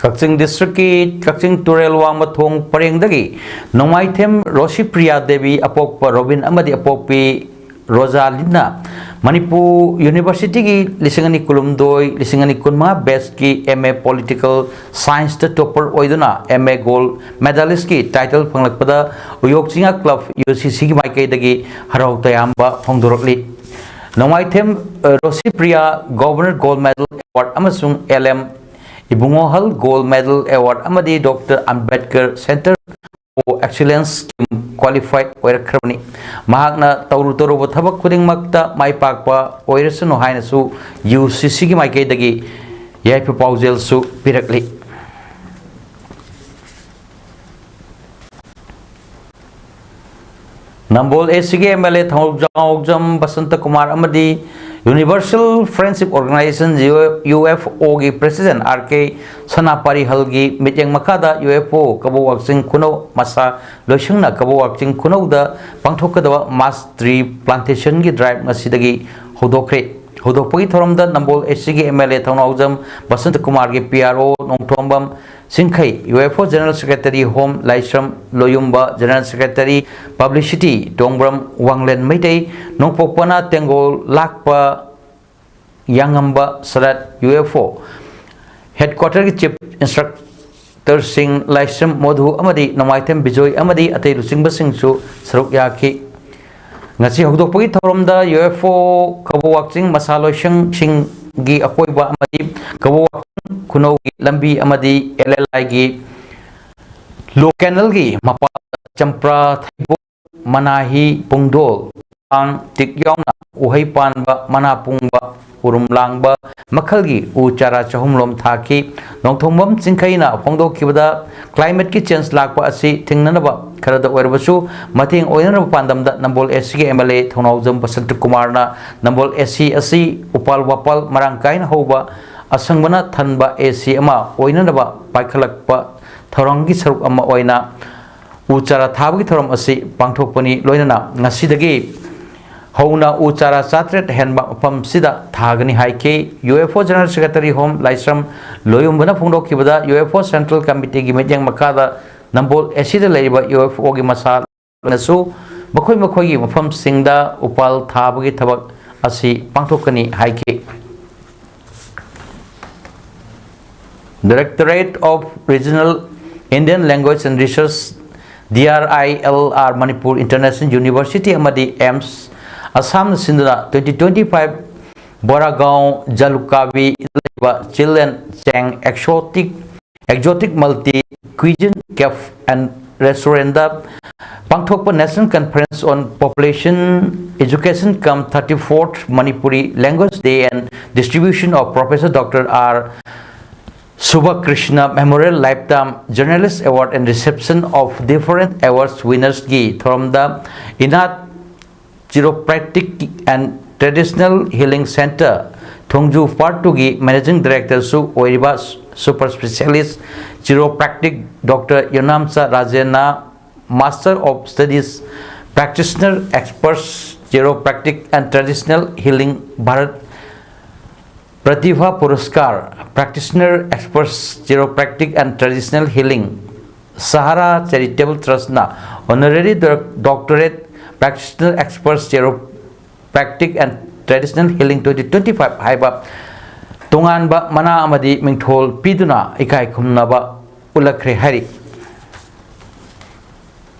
ꯀꯛꯆꯤꯡ district ꯀꯤ ꯀꯛꯆꯤꯡ ꯇꯨꯔꯦꯜ ꯋꯥꯡꯃ ꯊꯣꯡ ꯄꯔꯦꯡꯗꯒꯤ ꯅꯣꯡꯃꯥꯏꯊꯦꯝ ꯔꯣꯁꯤꯄ꯭ꯔꯤꯌꯥ ꯗꯦꯕꯤ, ꯑꯄꯣꯛꯄ ꯔꯣꯕꯤꯟ ꯑꯃꯗꯤ ꯑꯄꯣꯛꯄꯤ ꯔꯣꯖꯥꯂꯤꯟꯅ ꯃꯅꯤꯄꯨꯔ ꯌꯨꯅꯤꯚꯔꯁꯤꯇꯤꯒꯤ ꯂꯤꯁꯤꯡ ꯑꯅꯤ ꯀꯨꯟꯍꯨꯝꯗꯣꯏ ꯂꯤꯁꯤꯡ ꯑꯅꯤ ꯀꯨꯟꯃꯉꯥ ꯕꯦꯁꯀꯤ M A Political Scienceꯇ topper ꯑꯣꯏꯗꯨꯅ M A gold medalistꯀꯤ title ꯐꯪꯂꯛꯄꯗ ꯎꯌꯣꯛ ꯆꯤꯡꯌꯥ club UCCꯒꯤ ꯃꯥꯏꯀꯩꯗꯒꯤ ꯍꯔꯥꯎ ꯇꯌꯥꯝꯕ ꯐꯣꯡꯗꯣꯔꯛꯂꯤ꯫ ꯅꯣꯡꯃꯥꯏꯊꯦꯝ, ꯑ, ꯔꯣꯁꯤꯄ꯭ꯔꯤꯌꯥ Governor Gold Medal Award ꯑꯃꯁꯨꯡ L M ꯏꯕꯨꯡꯉꯣꯍꯜ Gold Medal Award ꯑꯃꯗꯤ Doctor Ambedkar Center for Excellence Scheme qualified ꯑꯣꯏꯔꯛꯈ꯭ꯔꯕꯅꯤ꯫ ꯃꯍꯥꯛꯅ ꯇꯧꯔꯨ ꯇꯧꯔꯨꯕ ꯊꯕꯛ ꯈꯨꯗꯤꯡꯃꯛꯇ ꯃꯥꯏ ꯄꯥꯛꯄ ꯑꯣꯏꯔꯁꯅꯨ ꯍꯥꯏꯅꯁꯨ UCCꯒꯤ ꯃꯥꯏꯀꯩꯗꯒꯤ ꯌꯥꯏꯐ ꯄꯥꯎꯖꯦꯜꯁꯨ ꯄꯤꯔꯛꯂꯤ꯫ ꯅꯝꯕꯣꯜ ACꯒꯤ MLA ꯊꯧꯅꯥꯎꯖꯝ ꯕꯁꯟꯇ ꯀꯨꯃꯥꯔ ꯑꯃꯗꯤ Universal Friendship Organization, UFOꯒꯤ President R K ꯁꯅꯥꯄꯥꯔꯤꯍꯜꯒꯤ ꯃꯤꯠꯌꯦꯡ ꯃꯈꯥꯗ UFO ꯀꯕꯣꯛ ꯋꯥꯛꯆꯤꯡ ꯈꯨꯅꯧ ꯃꯁꯥ ꯂꯣꯏꯁꯪꯅ ꯀꯕꯣꯛ ꯋꯥꯛꯆꯤꯡ ꯈꯨꯅꯧꯗ ꯄꯥꯡꯊꯣꯛꯀꯗꯕ mass tree plantationꯒꯤ drive ꯉꯁꯤꯗꯒꯤ ꯍꯧꯗꯣꯛꯈ꯭ꯔꯦ꯫ ꯍꯧꯗꯣꯛꯄꯒꯤ ꯊꯧꯔꯝꯗ ꯅꯝꯕꯣꯜ ACꯒꯤ MLA ꯊꯧꯅꯥꯎꯖꯝ ꯕꯁꯟꯇ ꯀꯨꯃꯥꯔꯒꯤ PRO Nongthombam Chingkhei, UFO General Secretary ꯍꯣꯝ Laisram Loyumba, General Secretary Publicity Tongbram Wanglen Meitei, ꯅꯣꯡꯄꯣꯛꯄꯅ ꯇꯦꯡꯒꯣꯜ ꯂꯥꯛꯄ ꯌꯥꯉꯝꯕ ꯁꯔꯠ, UFO Headquarterꯒꯤ Chief Instructorꯁꯤꯡ ꯂꯥꯏꯁ꯭ꯔꯝ ꯃꯣꯙꯨ ꯑꯃꯗꯤ ꯅꯣꯡꯃꯥꯏꯊꯦꯝ ꯕꯤꯖꯣꯏ ꯑꯃꯗꯤ ꯑꯇꯩ ꯂꯨꯆꯤꯡꯕꯁꯤꯡꯁꯨ ꯁꯔꯨꯛ ꯌꯥꯈꯤ꯫ ꯉꯁꯤ ꯍꯧꯗꯣꯛꯄꯒꯤ ꯊꯧꯔꯝꯗ UFO ꯀꯕꯣꯛ ꯋꯥꯛꯆꯤꯡ ꯃꯁꯥ ꯂꯣꯏꯁꯪꯁꯤꯡꯒꯤ ꯑꯀꯣꯏꯕ ꯑꯃꯗꯤ ꯀꯕꯣꯛ ꯋꯥꯛꯆꯤꯡ ꯈꯨꯅꯧꯒꯤ ꯂꯝꯕꯤ ꯑꯃꯗꯤ LLIꯒꯤ Low Canalꯒꯤ ꯃꯄꯥ ꯆꯝꯄ꯭ꯔꯥ, ꯊꯩꯕꯣꯡ, ꯃꯅꯥꯍꯤ, ꯄꯨꯡꯗꯣꯜ, ꯄꯥꯡ, ꯇꯤꯛ ꯌꯥꯎꯅ ꯎꯍꯩ ꯄꯥꯟꯕ, ꯃꯅꯥ ꯄꯨꯡꯕ, ꯎꯔꯨꯝ ꯂꯥꯡꯕ ꯃꯈꯜꯒꯤ ꯎ ꯆꯥꯔꯥ ꯆꯍꯨꯝ ꯂꯣꯝ ꯊꯥꯈꯤ꯫ ꯅꯣꯡꯊꯣꯝꯕꯝ ꯆꯤꯡꯈꯩꯅ ꯐꯣꯡꯗꯣꯛꯈꯤꯕꯗ, climateꯀꯤ change ꯂꯥꯛꯄ ꯑꯁꯤ ꯊꯤꯡꯅꯅꯕ ꯈꯔꯗ ꯑꯣꯏꯔꯕꯁꯨ ꯃꯇꯦꯡ ꯑꯣꯏꯅꯅꯕ ꯄꯥꯟꯗꯝꯗ ꯅꯝꯕꯣꯜ ACꯒꯤ MLA ꯊꯧꯅꯥꯎꯖꯝ ꯕꯁꯟꯇ ꯀꯨꯃꯥꯔꯅ ꯅꯝꯕꯣꯜ AC ꯑꯁꯤ ꯎꯄꯥꯜ ꯋꯥꯄꯥꯜ ꯃꯔꯥꯡ ꯀꯥꯏꯅ ꯍꯧꯕ, ꯑꯁꯪꯕꯅ ꯊꯟꯕ AC ꯑꯃ ꯑꯣꯏꯅꯅꯕ ꯄꯥꯏꯈꯠꯂꯛꯄ ꯊꯧꯔꯥꯡꯒꯤ ꯁꯔꯨꯛ ꯑꯃ ꯑꯣꯏꯅ ꯎ ꯆꯥꯔꯥ ꯊꯥꯕꯒꯤ ꯊꯧꯔꯝ ꯑꯁꯤ ꯄꯥꯡꯊꯣꯛꯄꯅꯤ꯫ ꯂꯣꯏꯅꯅ ꯉꯁꯤꯗꯒꯤ ꯍꯧꯅ ꯎ ꯆꯥꯔꯥ ꯆꯥꯇ꯭ꯔꯦꯠ ꯍꯦꯟꯕ ꯃꯐꯝꯁꯤꯗ ꯊꯥꯒꯅꯤ ꯍꯥꯏꯈꯤ꯫ UFO General Secretary ꯍꯣꯝ ꯂꯥꯏꯁ꯭ꯔꯝ ꯂꯣꯌꯨꯝꯕꯅ ꯐꯣꯡꯗꯣꯛꯈꯤꯕꯗ, UFO Central Committeeꯒꯤ ꯃꯤꯠꯌꯦꯡ ꯃꯈꯥꯗ ꯅꯝꯕꯣꯜ ACꯗ ꯂꯩꯔꯤꯕ UFOꯒꯤ ꯃꯁꯥ ꯅꯁꯨ ꯃꯈꯣꯏ ꯃꯈꯣꯏꯒꯤ ꯃꯐꯝꯁꯤꯡꯗ ꯎꯄꯥꯜ ꯊꯥꯕꯒꯤ ꯊꯕꯛ ꯑꯁꯤ ꯄꯥꯡꯊꯣꯛꯀꯅꯤ ꯍꯥꯏꯈꯤ꯫ Directorate of Regional Indian Language and Research, D R I L R, Manipur International University ꯑꯃꯗꯤ AIIMS ꯑꯁꯥꯝꯅ ꯁꯤꯟꯗꯨꯅ twenty twenty-five ꯕꯣꯔꯥꯒꯥꯎ ꯖꯂꯨꯀꯥꯕꯤ ꯂꯩꯕ chill and Cheng exotic exotic multi cuisine cafe and ꯔꯦꯁꯇꯨꯔꯦꯟꯗ ꯄꯥꯡꯊꯣꯛꯄ National Conference on Population Education cum thirty-fourth Manipuri Language Day and distribution of Professor Doctor R Subhakrishna Memorial Lifetime Journalist Award and reception of different awards winners ꯒꯤ ꯊꯧꯔꯝꯗ ꯏꯅꯥꯠ Chiropractic and Traditional Healing Center, Thongju Part two ꯒꯤ Managing Director ꯁꯨ ꯑꯣꯏꯔꯤꯕ Super Specialist Chiropractic Doctor ꯌꯣꯅꯥꯝꯆꯥ ꯔꯥꯖꯦꯟꯅ Master of Studies Practitioner Experts Chiropractic and Traditional Healing, Bharat Pratibha Puraskar Practitioner Experts Chiropractic and Traditional Healing, Sahara Charitable Trust ꯅ Honorary Doc- Doctorate Practitioner Experts Chiropractic and Traditional Healing twenty twenty-five ꯍꯥꯏꯕ ꯇꯣꯉꯥꯟꯕ ꯃꯅꯥ ꯑꯃꯗꯤ ꯃꯤꯡꯊꯣꯜ ꯄꯤꯗꯨꯅ ꯏꯀꯥꯏ ꯈꯨꯝꯅꯕ ꯎꯠꯂꯛꯈ꯭ꯔꯦ ꯍꯥꯏꯔꯤ꯫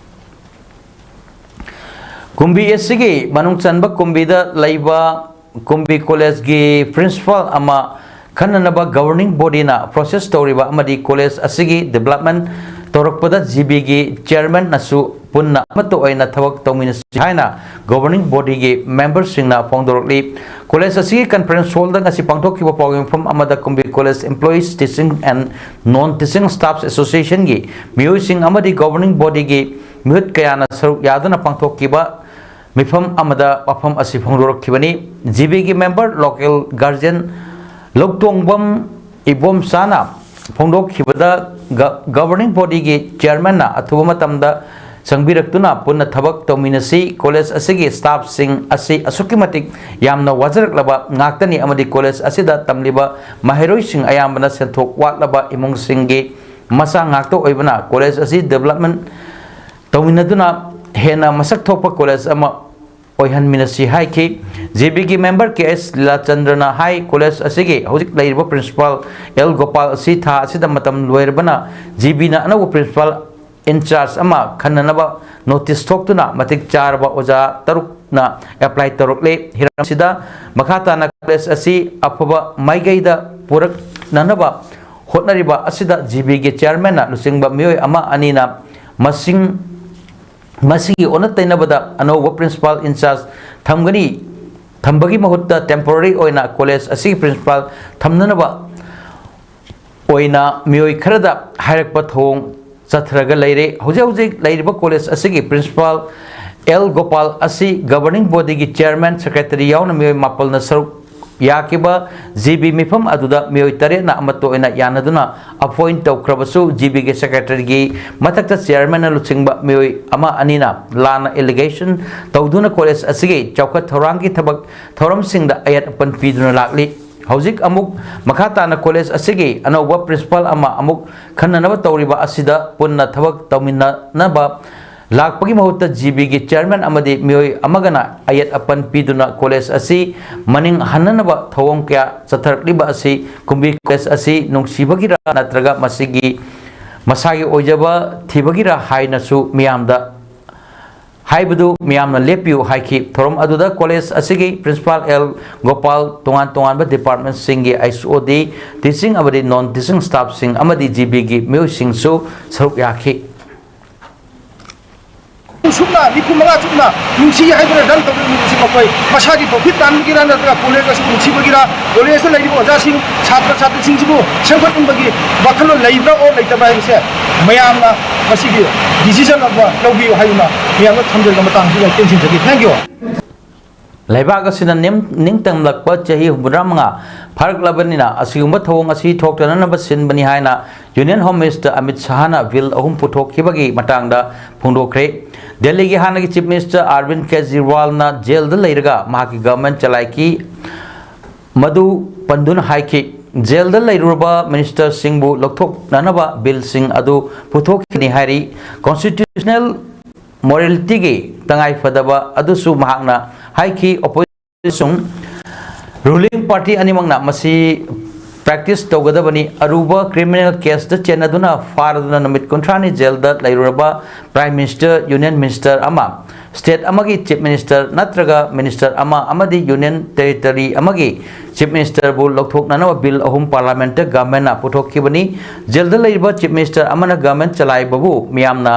ꯀꯨꯝꯕꯤ ꯑꯁꯤꯒꯤ ꯃꯅꯨꯡ ꯆꯟꯕ ꯀꯨꯝꯕꯤꯗ ꯂꯩꯕ ꯀꯨꯝꯕꯤ ꯀꯣꯂꯦꯖꯒꯤ ꯄ꯭ꯔꯤꯟꯁꯤꯄꯥꯜ ꯑꯃ ꯈꯟꯅꯅꯕ governing body ꯅ process ꯇꯧꯔꯤꯕ ꯑꯃꯗꯤ ꯀꯣꯂꯦꯖ ꯑꯁꯤꯒꯤ development ꯇꯧꯔꯛꯄꯗ G B ꯒꯤ chairman ꯅꯁꯨ ꯄꯨꯟꯅ ꯑꯃꯠꯇ ꯑꯣꯏꯅ ꯊꯕꯛ ꯇꯧꯃꯤꯟꯅꯁꯤ ꯍꯥꯏꯅ governing body ꯒꯤ member ꯁꯤꯡꯅ ꯐꯣꯡꯗꯣꯔꯛꯂꯤ꯫ ꯀꯣꯂꯦꯖ ꯑꯁꯤꯒꯤ conference hall ꯗ ꯉꯁꯤ ꯄꯥꯡꯊꯣꯛꯈꯤꯕ ꯄꯥꯎꯒꯤ ꯃꯐꯝ ꯑꯃꯗ ꯀꯨꯝꯕꯤ college employees, teaching and non teaching staffs association ꯒꯤ ꯃꯤꯑꯣꯏꯁꯤꯡ ꯑꯃꯗꯤ governing body ꯒꯤ ꯃꯤꯍꯨꯠ ꯀꯌꯥꯅ ꯁꯔꯨꯛ ꯌꯥꯗꯨꯅ ꯄꯥꯡꯊꯣꯛꯈꯤꯕ ꯃꯤꯐꯝ ꯑꯃꯗ ꯋꯥꯐꯝ ꯑꯁꯤ ꯐꯣꯡꯗꯣꯔꯛꯈꯤꯕꯅꯤ꯫ G B ꯒꯤ member local guardian ꯂꯧꯇꯣꯡꯕꯝ ꯏꯕꯣꯝꯆꯥꯅ ꯐꯣꯡꯗꯣꯛꯈꯤꯕꯗ ꯒ- governing body ꯒꯤ chairman ꯅ ꯑꯊꯨꯕ ꯃꯇꯝꯗ ꯆꯪꯕꯤꯔꯛꯇꯨꯅ ꯄꯨꯟꯅ ꯊꯕꯛ ꯇꯧꯃꯤꯟꯅꯁꯤ꯫ ꯀꯣꯂꯦꯖ ꯑꯁꯤꯒꯤ staff ꯁꯤꯡ ꯑꯁꯤ ꯑꯁꯨꯛꯀꯤ ꯃꯇꯤꯛ ꯌꯥꯝꯅ ꯋꯥꯖꯔꯛꯂꯕ ꯉꯥꯛꯇꯅꯤ ꯑꯃꯗꯤ ꯀꯣꯂꯦꯖ ꯑꯁꯤꯗ ꯇꯝꯂꯤꯕ ꯃꯍꯩꯔꯣꯏꯁꯤꯡ ꯑꯌꯥꯝꯕꯅ ꯁꯦꯟꯊꯣꯛ ꯋꯥꯠꯂꯕ ꯏꯃꯨꯡꯁꯤꯡꯒꯤ ꯃꯆꯥ ꯉꯥꯛꯇ ꯑꯣꯏꯕꯅ ꯀꯣꯂꯦꯖ ꯑꯁꯤ development ꯇꯧꯃꯤꯟꯅꯗꯨꯅ ꯍꯦꯟꯅ ꯃꯁꯛ ꯊꯣꯛꯄ ꯀꯣꯂꯦꯖ ꯑꯃ ꯑꯣꯏꯍꯟꯃꯤꯟꯅꯁꯤ ꯍꯥꯏꯈꯤ꯫ ꯖꯤ ꯕꯤꯒꯤ ꯃꯦꯝꯕꯔ ꯀꯦ ꯑꯦꯁ ꯂꯤꯂꯥꯆꯟꯗ꯭ꯔꯅ ꯍꯥꯏ, ꯀꯣꯂꯦꯖ ꯑꯁꯤꯒꯤ ꯍꯧꯖꯤꯛ ꯂꯩꯔꯤꯕ ꯄ꯭ꯔꯤꯟꯁꯤꯄꯥꯜ ꯑꯦꯜ ꯒꯣꯄꯥꯜ ꯑꯁꯤ ꯊꯥ ꯑꯁꯤꯗ ꯃꯇꯝ ꯂꯣꯏꯔꯕꯅ ꯖꯤ ꯕꯤꯅ ꯑꯅꯧꯕ ꯄ꯭ꯔꯤꯟꯁꯤꯄꯥꯜ ꯏꯟꯆꯥꯔꯖ ꯑꯃ ꯈꯟꯅꯅꯕ ꯅꯣꯇꯤꯁ ꯊꯣꯛꯇꯨꯅ ꯃꯇꯤꯛ ꯆꯥꯔꯕ ꯑꯣꯖꯥ ꯇꯔꯨꯛꯅ ꯑꯦꯄ꯭ꯂꯥꯏ ꯇꯧꯔꯛꯂꯦ꯫ ꯍꯤꯔꯝꯁꯤꯗ ꯃꯈꯥ ꯇꯥꯅ ꯀꯣꯂꯦꯖ ꯑꯁꯤ ꯑꯐꯕ ꯃꯥꯏꯀꯩꯗ ꯄꯨꯔꯛꯅꯅꯕ ꯍꯣꯠꯅꯔꯤꯕ ꯑꯁꯤꯗ ꯖꯤ ꯕꯤꯒꯤ ꯆꯤꯌꯔꯃꯦꯟꯅ ꯂꯨꯆꯤꯡꯕ ꯃꯤꯑꯣꯏ ꯑꯃ ꯑꯅꯤꯅ ꯃꯁꯤꯡ, ꯃꯁꯤꯒꯤ ꯑꯣꯟꯅ ꯇꯩꯅꯕꯗ ꯑꯅꯧꯕ ꯄ꯭ꯔꯤꯟꯁꯤꯄꯥꯜ ꯏꯟꯆꯥꯔꯖ ꯊꯝꯒꯅꯤ, ꯊꯝꯕꯒꯤ ꯃꯍꯨꯠꯇ ꯇꯦꯝꯄꯣꯔꯔꯤ ꯑꯣꯏꯅ ꯀꯣꯂꯦꯖ ꯑꯁꯤꯒꯤ ꯄ꯭ꯔꯤꯟꯁꯤꯄꯥꯜ ꯊꯝꯅꯅꯕ ꯑꯣꯏꯅ ꯃꯤꯑꯣꯏ ꯈꯔꯗ ꯍꯥꯏꯔꯛꯄ ꯊꯧꯑꯣꯡ ꯆꯠꯊꯔꯒ ꯂꯩꯔꯦ꯫ ꯍꯧꯖꯤꯛ ꯍꯧꯖꯤꯛ ꯂꯩꯔꯤꯕ ꯀꯣꯂꯦꯖ ꯑꯁꯤꯒꯤ ꯄ꯭ꯔꯤꯟꯁꯤꯄꯥꯜ ꯑꯦꯜ ꯒꯣꯄꯥꯜ ꯑꯁꯤ ꯒꯕꯔꯅꯤꯡ ꯕꯣꯗꯤꯒꯤ ꯆꯤꯌꯔꯃꯦꯟ, ꯁꯦꯀ꯭ꯔꯦꯇꯔꯤ ꯌꯥꯎꯅ ꯃꯤꯑꯣꯏ ꯃꯥꯄꯜꯅ ꯁꯔꯨꯛ ꯌꯥꯈꯤꯕ ꯖꯤ ꯕꯤ ꯃꯤꯐꯝ ꯑꯗꯨꯗ ꯃꯤꯑꯣꯏ ꯇꯔꯦꯠꯅ ꯑꯃꯠꯇ ꯑꯣꯏꯅ ꯌꯥꯅꯗꯨꯅ ꯑꯦꯄꯣꯏꯟꯠ ꯇꯧꯈ꯭ꯔꯕꯁꯨ, ꯖꯤ ꯕꯤꯒꯤ ꯁꯦꯀ꯭ꯔꯦꯇꯔꯤꯒꯤ ꯃꯊꯛꯇ ꯆꯤꯌꯔꯃꯦꯟꯅ ꯂꯨꯆꯤꯡꯕ ꯃꯤꯑꯣꯏ ꯑꯃ ꯑꯅꯤꯅ ꯂꯥꯟꯅ ꯑꯦꯂꯤꯒꯦꯁꯟ ꯇꯧꯗꯨꯅ ꯀꯣꯂꯦꯖ ꯑꯁꯤꯒꯤ ꯆꯥꯎꯈꯠ ꯊꯧꯔꯥꯡꯒꯤ ꯊꯕꯛ ꯊꯧꯔꯝꯁꯤꯡꯗ ꯑꯌꯦꯠ ꯑꯄꯟ ꯄꯤꯗꯨꯅ ꯂꯥꯛꯂꯤ꯫ ꯍꯧꯖꯤꯛ ꯑꯃꯨꯛ ꯃꯈꯥ ꯇꯥꯅ ꯀꯣꯂꯦꯖ ꯑꯁꯤꯒꯤ ꯑꯅꯧꯕ ꯄ꯭ꯔꯤꯟꯁꯤꯄꯥꯜ ꯑꯃ ꯑꯃꯨꯛ ꯈꯟꯅꯅꯕ ꯇꯧꯔꯤꯕ ꯑꯁꯤꯗ ꯄꯨꯟꯅ ꯊꯕꯛ ꯇꯧꯃꯤꯟꯅꯅꯕ ꯂꯥꯛꯄꯒꯤ ꯃꯍꯨꯠꯇ ꯖꯤ ꯕꯤꯒꯤ ꯆꯤꯌꯔꯃꯦꯟ ꯑꯃꯗꯤ ꯃꯤꯑꯣꯏ ꯑꯃꯒꯅ ꯑꯌꯦꯠ ꯑꯄꯟ ꯄꯤꯗꯨꯅ ꯀꯣꯂꯦꯖ ꯑꯁꯤ ꯃꯅꯤꯡ ꯍꯟꯅꯅꯕ ꯊꯧꯑꯣꯡ ꯀꯌꯥ ꯆꯠꯊꯔꯛꯂꯤꯕ ꯑꯁꯤ ꯀꯨꯝꯕꯤ ꯀꯣꯂꯦꯖ ꯑꯁꯤ ꯅꯨꯡꯁꯤꯕꯒꯤꯔ ꯅꯠꯇ꯭ꯔꯒ ꯃꯁꯤꯒꯤ ꯃꯁꯥꯒꯤ ꯑꯣꯏꯖꯕ ꯊꯤꯕꯒꯤꯔ ꯍꯥꯏꯅꯁꯨ ꯃꯤꯌꯥꯝꯗ ꯍꯥꯏꯕꯗꯨ ꯃꯤꯌꯥꯝꯅ ꯂꯦꯞꯄꯤꯌꯨ ꯍꯥꯏꯈꯤ꯫ ꯊꯧꯔꯝ ꯑꯗꯨꯗ ꯀꯣꯂꯦꯖ ꯑꯁꯤꯒꯤ ꯄ꯭ꯔꯤꯟꯁꯤꯄꯥꯜ ꯑꯦꯜ ꯒꯣꯄꯥꯜ, ꯇꯣꯉꯥꯟ ꯇꯣꯉꯥꯟꯕ ꯗꯤꯄꯥꯔꯠꯃꯦꯟꯁꯤꯡꯒꯤ ꯑꯩꯆ ꯑꯣ ꯗꯤ, ꯇꯤꯆꯤꯡ ꯑꯃꯗꯤ ꯅꯣꯟ ꯇꯤꯆꯤꯡ ꯁ꯭ꯇꯥꯐꯁꯤꯡ ꯑꯃꯗꯤ ꯖꯤ ꯕꯤꯒꯤ ꯃꯤꯑꯣꯏꯁꯤꯡꯁꯨ ꯁꯔꯨꯛ ꯌꯥꯈꯤ꯫ ꯁꯨꯞꯅ ꯅꯤꯐꯨ ꯃꯉꯥ ꯆꯨꯞꯅ ꯅꯨꯡꯁꯤ ꯍꯥꯏꯗꯨꯅ ꯔꯟ ꯇꯧꯔꯤꯕꯁꯤ ꯃꯈꯣꯏ ꯃꯁꯥꯒꯤ ꯄ꯭ꯔꯣꯐꯤꯠ ꯇꯥꯟꯕꯒꯤꯔ ꯅꯠꯇ꯭ꯔꯒ ꯀꯣꯂꯦꯖ ꯑꯁꯤꯕꯨ ꯅꯨꯡꯁꯤꯕꯒꯤꯔ, ꯀꯣꯂꯦꯖꯇ ꯂꯩꯔꯤꯕ ꯑꯣꯖꯥꯁꯤꯡ, ꯁꯥꯇ꯭ꯔ ꯁꯥꯇ꯭ꯔꯤꯁꯤꯡꯁꯤꯕꯨ ꯁꯦꯝꯒꯠꯅꯤꯡꯕꯒꯤ ꯋꯥꯈꯜꯂꯣꯟ ꯂꯩꯕ꯭ꯔꯥ ꯑꯣꯔ ꯂꯩꯇꯕ꯭ꯔꯥ ꯍꯥꯏꯕꯁꯦ ꯃꯌꯥꯝꯅ ꯃꯁꯤꯒꯤ ꯗꯤꯁꯤꯖꯟ ꯑꯃ ꯂꯧꯕꯤꯌꯨ ꯍꯥꯏꯗꯨꯅ ꯃꯌꯥꯝꯅ ꯊꯝꯖꯔꯒ ꯃꯇꯥꯡꯁꯤꯗ ꯇꯦꯟꯁꯤꯟꯖꯒꯦ꯫ Thank you. ꯂꯩꯕꯥꯛ ꯑꯁꯤꯅ ꯅꯤꯡ-, ꯅꯤꯡꯇꯝꯂꯛꯄ ꯆꯍꯤ ꯍꯨꯝꯐꯨꯇꯔꯥ ꯃꯉꯥ ꯐꯥꯔꯛꯂꯕꯅꯤꯅ ꯑꯁꯤꯒꯨꯝꯕ ꯊꯧꯑꯣꯡ ꯑꯁꯤ ꯊꯣꯛꯇꯅꯅꯕ ꯁꯤꯟꯕꯅꯤ ꯍꯥꯏꯅ ꯌꯨꯅꯤꯌꯟ ꯍꯣꯝ ꯃꯤꯅꯤꯁꯇꯔ ꯑꯃꯤꯠ ꯁꯍꯥꯅ ꯕꯤꯜ ꯑꯍꯨꯝ ꯄꯨꯊꯣꯛꯈꯤꯕꯒꯤ ꯃꯇꯥꯡꯗ ꯐꯣꯡꯗꯣꯛꯈ꯭ꯔꯦ꯫ ꯗꯦꯜꯂꯤꯒꯤ ꯍꯥꯟꯅꯒꯤ ꯆꯤꯐ ꯃꯤꯅꯤꯁꯇꯔ ꯑꯔꯕꯤꯟꯗ ꯀꯦꯖꯔꯤꯋꯥꯜꯅ ꯖꯦꯜꯗ ꯂꯩꯔꯒ ꯃꯍꯥꯛꯀꯤ ꯒꯚꯔꯟꯃꯦꯟꯠ ꯆꯂꯥꯏꯈꯤ꯫ ꯃꯗꯨ ꯄꯟꯗꯨꯅ ꯍꯥꯏꯈꯤ, ꯖꯦꯜꯗ ꯂꯩꯔꯨꯔꯕ ꯃꯤꯅꯤꯁꯇꯔꯁꯤꯡꯕꯨ ꯂꯧꯊꯣꯛꯅꯅꯕ ꯕꯤꯜꯁꯤꯡ ꯑꯗꯨ ꯄꯨꯊꯣꯛꯈꯤꯕꯅꯤ ꯍꯥꯏꯔꯤ꯫ ꯀꯣꯟꯁꯇꯤꯇ꯭ꯌꯨꯁꯅꯦꯜ ꯃꯣꯔꯦꯂꯤꯇꯤꯒꯤ ꯇꯉꯥꯏ ꯐꯗꯕ ꯑꯗꯨꯁꯨ ꯃꯍꯥꯛꯅ ꯍꯥꯏꯈꯤ꯫ ꯑꯣꯄꯣꯖꯤꯁꯟ ꯑꯃꯁꯨꯡ ꯔꯨꯂꯤꯡ ꯄꯥꯔꯇꯤ ꯑꯅꯤꯃꯛꯅ ꯃꯁꯤ ꯄ꯭ꯔꯦꯛꯇꯤꯁ ꯇꯧꯒꯗꯕꯅꯤ꯫ ꯑꯔꯨꯕ ꯀ꯭ꯔꯤꯃꯤꯅꯦꯜ ꯀꯦꯁꯇ ꯆꯦꯟꯅꯗꯨꯅ ꯐꯥꯔꯗꯨꯅ ꯅꯨꯃꯤꯠ ꯀꯨꯟꯊ꯭ꯔꯥꯅꯤ ꯖꯦꯜꯗ ꯂꯩꯔꯨꯔꯕ ꯄ꯭ꯔꯥꯏꯝ ꯃꯤꯅꯤꯁꯇꯔ, ꯌꯨꯅꯤꯌꯟ ꯃꯤꯅꯤꯁꯇꯔ ꯑꯃ, ꯁ꯭ꯇꯦꯠ ꯑꯃꯒꯤ ꯆꯤꯐ ꯃꯤꯅꯤꯁꯇꯔ ꯅꯠꯇ꯭ꯔꯒ ꯃꯤꯅꯤꯁꯇꯔ ꯑꯃ ꯑꯃꯗꯤ ꯌꯨꯅꯤꯌꯟ ꯇꯦꯔꯤꯇꯣꯔꯤ ꯑꯃꯒꯤ ꯆꯤꯐ ꯃꯤꯅꯤꯁꯇꯔꯕꯨ ꯂꯧꯊꯣꯛꯅꯅꯕ ꯕꯤꯜ ꯑꯍꯨꯝ ꯄꯥꯔꯂꯤꯌꯥꯃꯦꯟꯠꯇ ꯒꯚꯔꯟꯃꯦꯟꯠꯅ ꯄꯨꯊꯣꯛꯈꯤꯕꯅꯤ꯫ ꯖꯦꯜꯗ ꯂꯩꯔꯤꯕ ꯆꯤꯐ ꯃꯤꯅꯤꯁꯇꯔ ꯑꯃꯅ ꯒꯚꯔꯟꯃꯦꯟꯠ ꯆꯂꯥꯏꯕꯕꯨ ꯃꯤꯌꯥꯝꯅ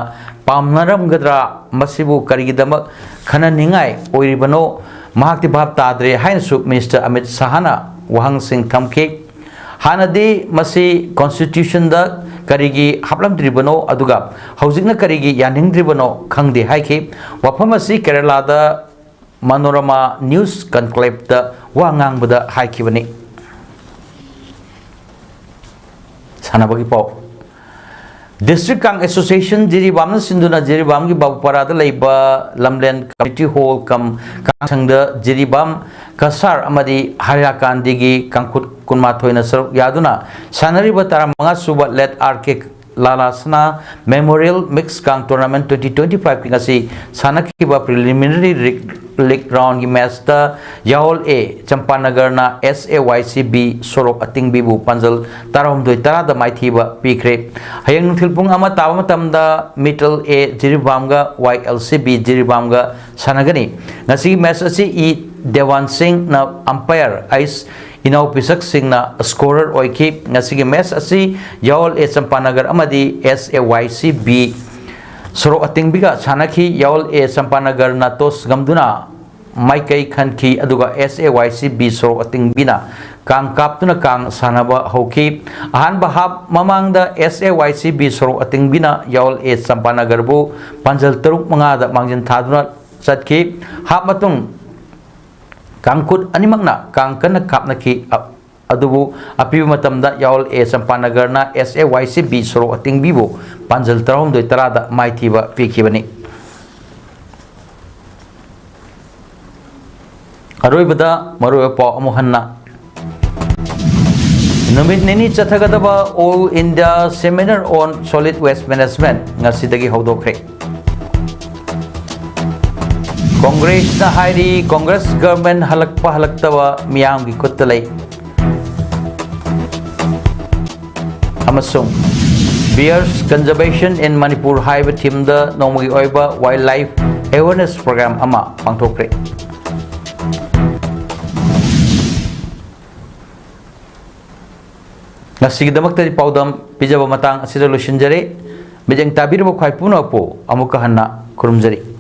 ꯄꯥꯝꯅꯔꯝꯒꯗ꯭ꯔꯥ? ꯃꯁꯤꯕꯨ ꯀꯔꯤꯒꯤꯗꯃꯛ ꯈꯟꯅꯅꯤꯡꯉꯥꯏ ꯑꯣꯏꯔꯤꯕꯅꯣ? ꯃꯍꯥꯛꯇꯤ ꯚꯥꯞ ꯇꯥꯗ꯭ꯔꯦ ꯍꯥꯏꯅꯁꯨ ꯃꯤꯅꯤꯁꯇꯔ ꯑꯃꯤꯠ ꯁꯥꯍꯅ ꯋꯥꯍꯪꯁꯤꯡ ꯊꯝꯈꯤ꯫ ꯍꯥꯟꯅꯗꯤ ꯃꯁꯤ ꯀꯣꯟꯁꯇꯤꯇ꯭ꯌꯨꯁꯟꯗ ꯀꯔꯤꯒꯤ ꯍꯥꯞꯂꯝꯗ꯭ꯔꯤꯕꯅꯣ, ꯑꯗꯨꯒ ꯍꯧꯖꯤꯛꯅ ꯀꯔꯤꯒꯤ ꯌꯥꯅꯤꯡꯗ꯭ꯔꯤꯕꯅꯣ ꯈꯪꯗꯦ ꯍꯥꯏꯈꯤ꯫ ꯋꯥꯐꯝ ꯑꯁꯤ ꯀꯦꯔꯂꯥꯗ ꯃꯅꯣꯔꯃꯥ ꯅ꯭ꯌꯨꯁ ꯀꯟꯀ꯭ꯂꯦꯕꯇ ꯋꯥ ꯉꯥꯡꯕꯗ ꯍꯥꯏꯈꯤꯕꯅꯤ꯫ ꯁꯥꯟꯅꯕꯒꯤ ꯄꯥꯎ꯫ ꯗꯤꯁꯇ꯭ꯔꯤꯛ ꯀꯥꯡ ꯑꯦꯁꯣꯁꯤꯌꯦꯁꯟ ꯖꯤꯔꯤꯕꯥꯝꯅ ꯁꯤꯟꯗꯨꯅ ꯖꯤꯔꯤꯕꯥꯝꯒꯤ ꯕꯥꯕꯨꯄꯥꯔꯥꯗ ꯂꯩꯕ ꯂꯝꯂꯦꯟ ꯀꯝꯃ꯭ꯌꯨꯅꯤꯇꯤ ꯍꯣꯜ ꯀꯝ ꯀꯥꯡꯁꯪꯗ ꯖꯤꯔꯤꯕꯥꯝ ꯀꯁꯥꯔ ꯑꯃꯗꯤ ꯍꯥꯏꯔꯥꯀꯥꯟꯗꯤꯒꯤ ꯀꯥꯡꯈꯨꯠ ꯀꯨꯟꯃꯥꯊꯣꯏꯅ ꯁꯔꯨꯛ ꯌꯥꯗꯨꯅ ꯁꯥꯟꯅꯔꯤꯕ ꯇꯔꯥꯃꯉꯥ ꯁꯨꯕ ꯂꯦꯠ ꯑꯥꯔ ꯀꯦ ꯂꯥꯂꯥꯁꯅꯥ ꯃꯦꯃꯣꯔꯤꯌꯦꯜ ꯃꯤꯛꯁ ꯀꯥꯡ ꯇꯣꯔꯅꯥꯃꯦꯟꯠ ꯇ꯭ꯋꯦꯟꯇꯤ ꯇ꯭ꯋꯦꯟꯇꯤ ꯐꯥꯏꯚꯀꯤ ꯉꯁꯤ ꯁꯥꯟꯅꯈꯤꯕ ꯄ꯭ꯔꯤꯂꯤꯃꯤꯅꯔꯤ ꯂꯤꯛ ꯔꯥꯎꯟꯒꯤ ꯃꯦꯆꯇ ꯌꯥꯑꯣꯜ ꯑꯦ ꯆꯝꯄꯥꯅꯒꯔꯅ ꯑꯦꯁ ꯑꯦ ꯋꯥꯏ ꯁꯤ ꯕꯤ ꯁꯣꯔꯣꯛ ꯑꯇꯤꯡꯕꯤꯕꯨ ꯄꯥꯟꯖꯜ ꯇꯔꯥꯍꯨꯝꯗꯣꯏ ꯇꯔꯥꯗ ꯃꯥꯏꯊꯤꯕ ꯄꯤꯈ꯭ꯔꯦ꯫ ꯍꯌꯦꯡ ꯅꯨꯡꯊꯤꯜ ꯄꯨꯡ ꯑꯃ ꯇꯥꯕ ꯃꯇꯝꯗ ꯃꯤꯇꯜ ꯑꯦ ꯖꯤꯔꯤꯕꯥꯝꯒ ꯋꯥꯏ ꯑꯦꯜ ꯁꯤ ꯕꯤ ꯖꯤꯔꯤꯕꯥꯝꯒ ꯁꯥꯟꯅꯒꯅꯤ꯫ ꯉꯁꯤꯒꯤ ꯃꯦꯆ ꯑꯁꯤ ꯏ ꯗꯦꯋꯥꯟ ꯁꯤꯡꯅ ꯑꯝꯄꯥꯌꯔ, ꯑꯩꯁ ꯏꯅꯥꯎ ꯄꯤꯁꯛ ꯁꯤꯡꯅ ꯁ꯭ꯀꯣꯔꯔ ꯑꯣꯏꯈꯤ꯫ ꯉꯁꯤꯒꯤ ꯃꯦꯆ ꯑꯁꯤ ꯌꯥꯑꯣꯜ ꯑꯦ ꯆꯝꯄꯥꯅꯒꯔ ꯑꯃꯗꯤ ꯑꯦꯁ ꯑꯦ ꯋꯥꯏ ꯁꯤ ꯕꯤ ꯁꯣꯔꯣꯛ ꯑꯇꯤꯡꯕꯤꯒ ꯁꯥꯟꯅꯈꯤ꯫ ꯌꯥꯑꯣꯜ ꯑꯦ ꯆꯝꯄꯥꯅꯒꯔꯅ ꯇꯣꯁ ꯉꯝꯗꯨꯅ ꯃꯥꯏꯀꯩ ꯈꯟꯈꯤ, ꯑꯗꯨꯒ ꯑꯦꯁ ꯑꯦ ꯋꯥꯏ ꯁꯤ ꯕꯤ ꯁꯣꯔꯣꯛ ꯑꯇꯤꯡꯕꯤꯅ ꯀꯥꯡ ꯀꯥꯞꯇꯨꯅ ꯀꯥꯡ ꯁꯥꯟꯅꯕ ꯍꯧꯈꯤ꯫ ꯑꯍꯥꯟꯕ ꯍꯥꯞ ꯃꯃꯥꯡꯗ ꯑꯦꯁ ꯑꯦ ꯋꯥꯏ ꯁꯤ ꯕꯤ ꯁꯣꯔꯣꯛ ꯑꯇꯤꯡꯕꯤꯅ ꯌꯥꯑꯣꯜ ꯑꯦ ꯆꯝꯄꯥꯅꯒꯔꯕꯨ ꯄꯥꯟꯖꯜ ꯇꯔꯨꯛ ꯃꯉꯥꯗ ꯃꯥꯡꯖꯤꯟ ꯊꯥꯗꯨꯅ ꯆꯠꯈꯤ꯫ ꯍꯥꯞ ꯃꯇꯨꯡ ꯀꯥꯡꯈꯨꯠ ꯑꯅꯤꯃꯛꯅ ꯀꯥꯡ ꯀꯟꯅ ꯀꯥꯞꯅꯈꯤ꯫ ꯑ-, ꯑꯗꯨꯕꯨ ꯑꯄꯤꯕ ꯃꯇꯝꯗ ꯌꯥꯑꯣꯜ ꯑꯦ ꯆꯝꯄꯥꯅꯒꯔꯅ ꯑꯦꯁ ꯑꯦ ꯋꯥꯏ ꯁꯤ ꯕꯤ ꯁꯣꯔꯣꯛ ꯑꯇꯤꯡꯕꯤꯕꯨ ꯄꯥꯟꯖꯜ ꯇꯔꯥꯍꯨꯝꯗꯣꯏ ꯇꯔꯥꯗ ꯃꯥꯏꯊꯤꯕ ꯄꯤꯈꯤꯕꯅꯤ꯫ ꯑꯔꯣꯏꯕꯗ ꯃꯔꯨꯑꯣꯏꯕ ꯄꯥꯎ ꯑꯃꯨꯛ ꯍꯟꯅ꯫ ꯅꯨꯃꯤꯠ ꯅꯤꯅꯤ ꯆꯠꯊꯒꯗꯕ All India Seminar on Solid Waste Management ꯉꯁꯤꯗꯒꯤ ꯍꯧꯗꯣꯛꯈ꯭ꯔꯦ꯫ ꯀꯣꯡꯒ꯭ꯔꯦꯁꯅ ꯍꯥꯏꯔꯤ, ꯀꯣꯡꯒ꯭ꯔꯦꯁ ꯒꯚꯔꯟꯃꯦꯟꯠ ꯍꯜꯂꯛꯄ ꯍꯜꯂꯛꯇꯕ ꯃꯤꯌꯥꯝꯒꯤ ꯈꯨꯠꯇ ꯂꯩ꯫ ꯑꯃꯁꯨꯡ Bears Conservation in Manipur ꯍꯥꯏꯕ ꯊꯤꯝꯗ ꯅꯣꯡꯃꯒꯤ ꯑꯣꯏꯕ ꯋꯥꯏꯜ ꯂꯥꯏꯐ ꯑꯦꯋꯦꯔꯅꯦꯁ ꯄ꯭ꯔꯣꯒ꯭ꯔꯥꯝ ꯑꯃ ꯄꯥꯡꯊꯣꯛꯈ꯭ꯔꯦ꯫ ꯉꯁꯤꯒꯤꯗꯃꯛꯇꯗꯤ ꯄꯥꯎꯗꯝ ꯄꯤꯖꯕ ꯃꯇꯥꯡ ꯑꯁꯤꯗ ꯂꯣꯏꯁꯤꯟꯖꯔꯦ꯫ ꯃꯤꯠꯌꯦꯡ ꯇꯥꯕꯤꯔꯕ ꯈ꯭ꯋꯥꯏ ꯄꯨꯝꯅꯃꯛꯄꯨ ꯑꯃꯨꯛꯀ ꯍꯟꯅ ꯈꯨꯔꯨꯝꯖꯔꯤ꯫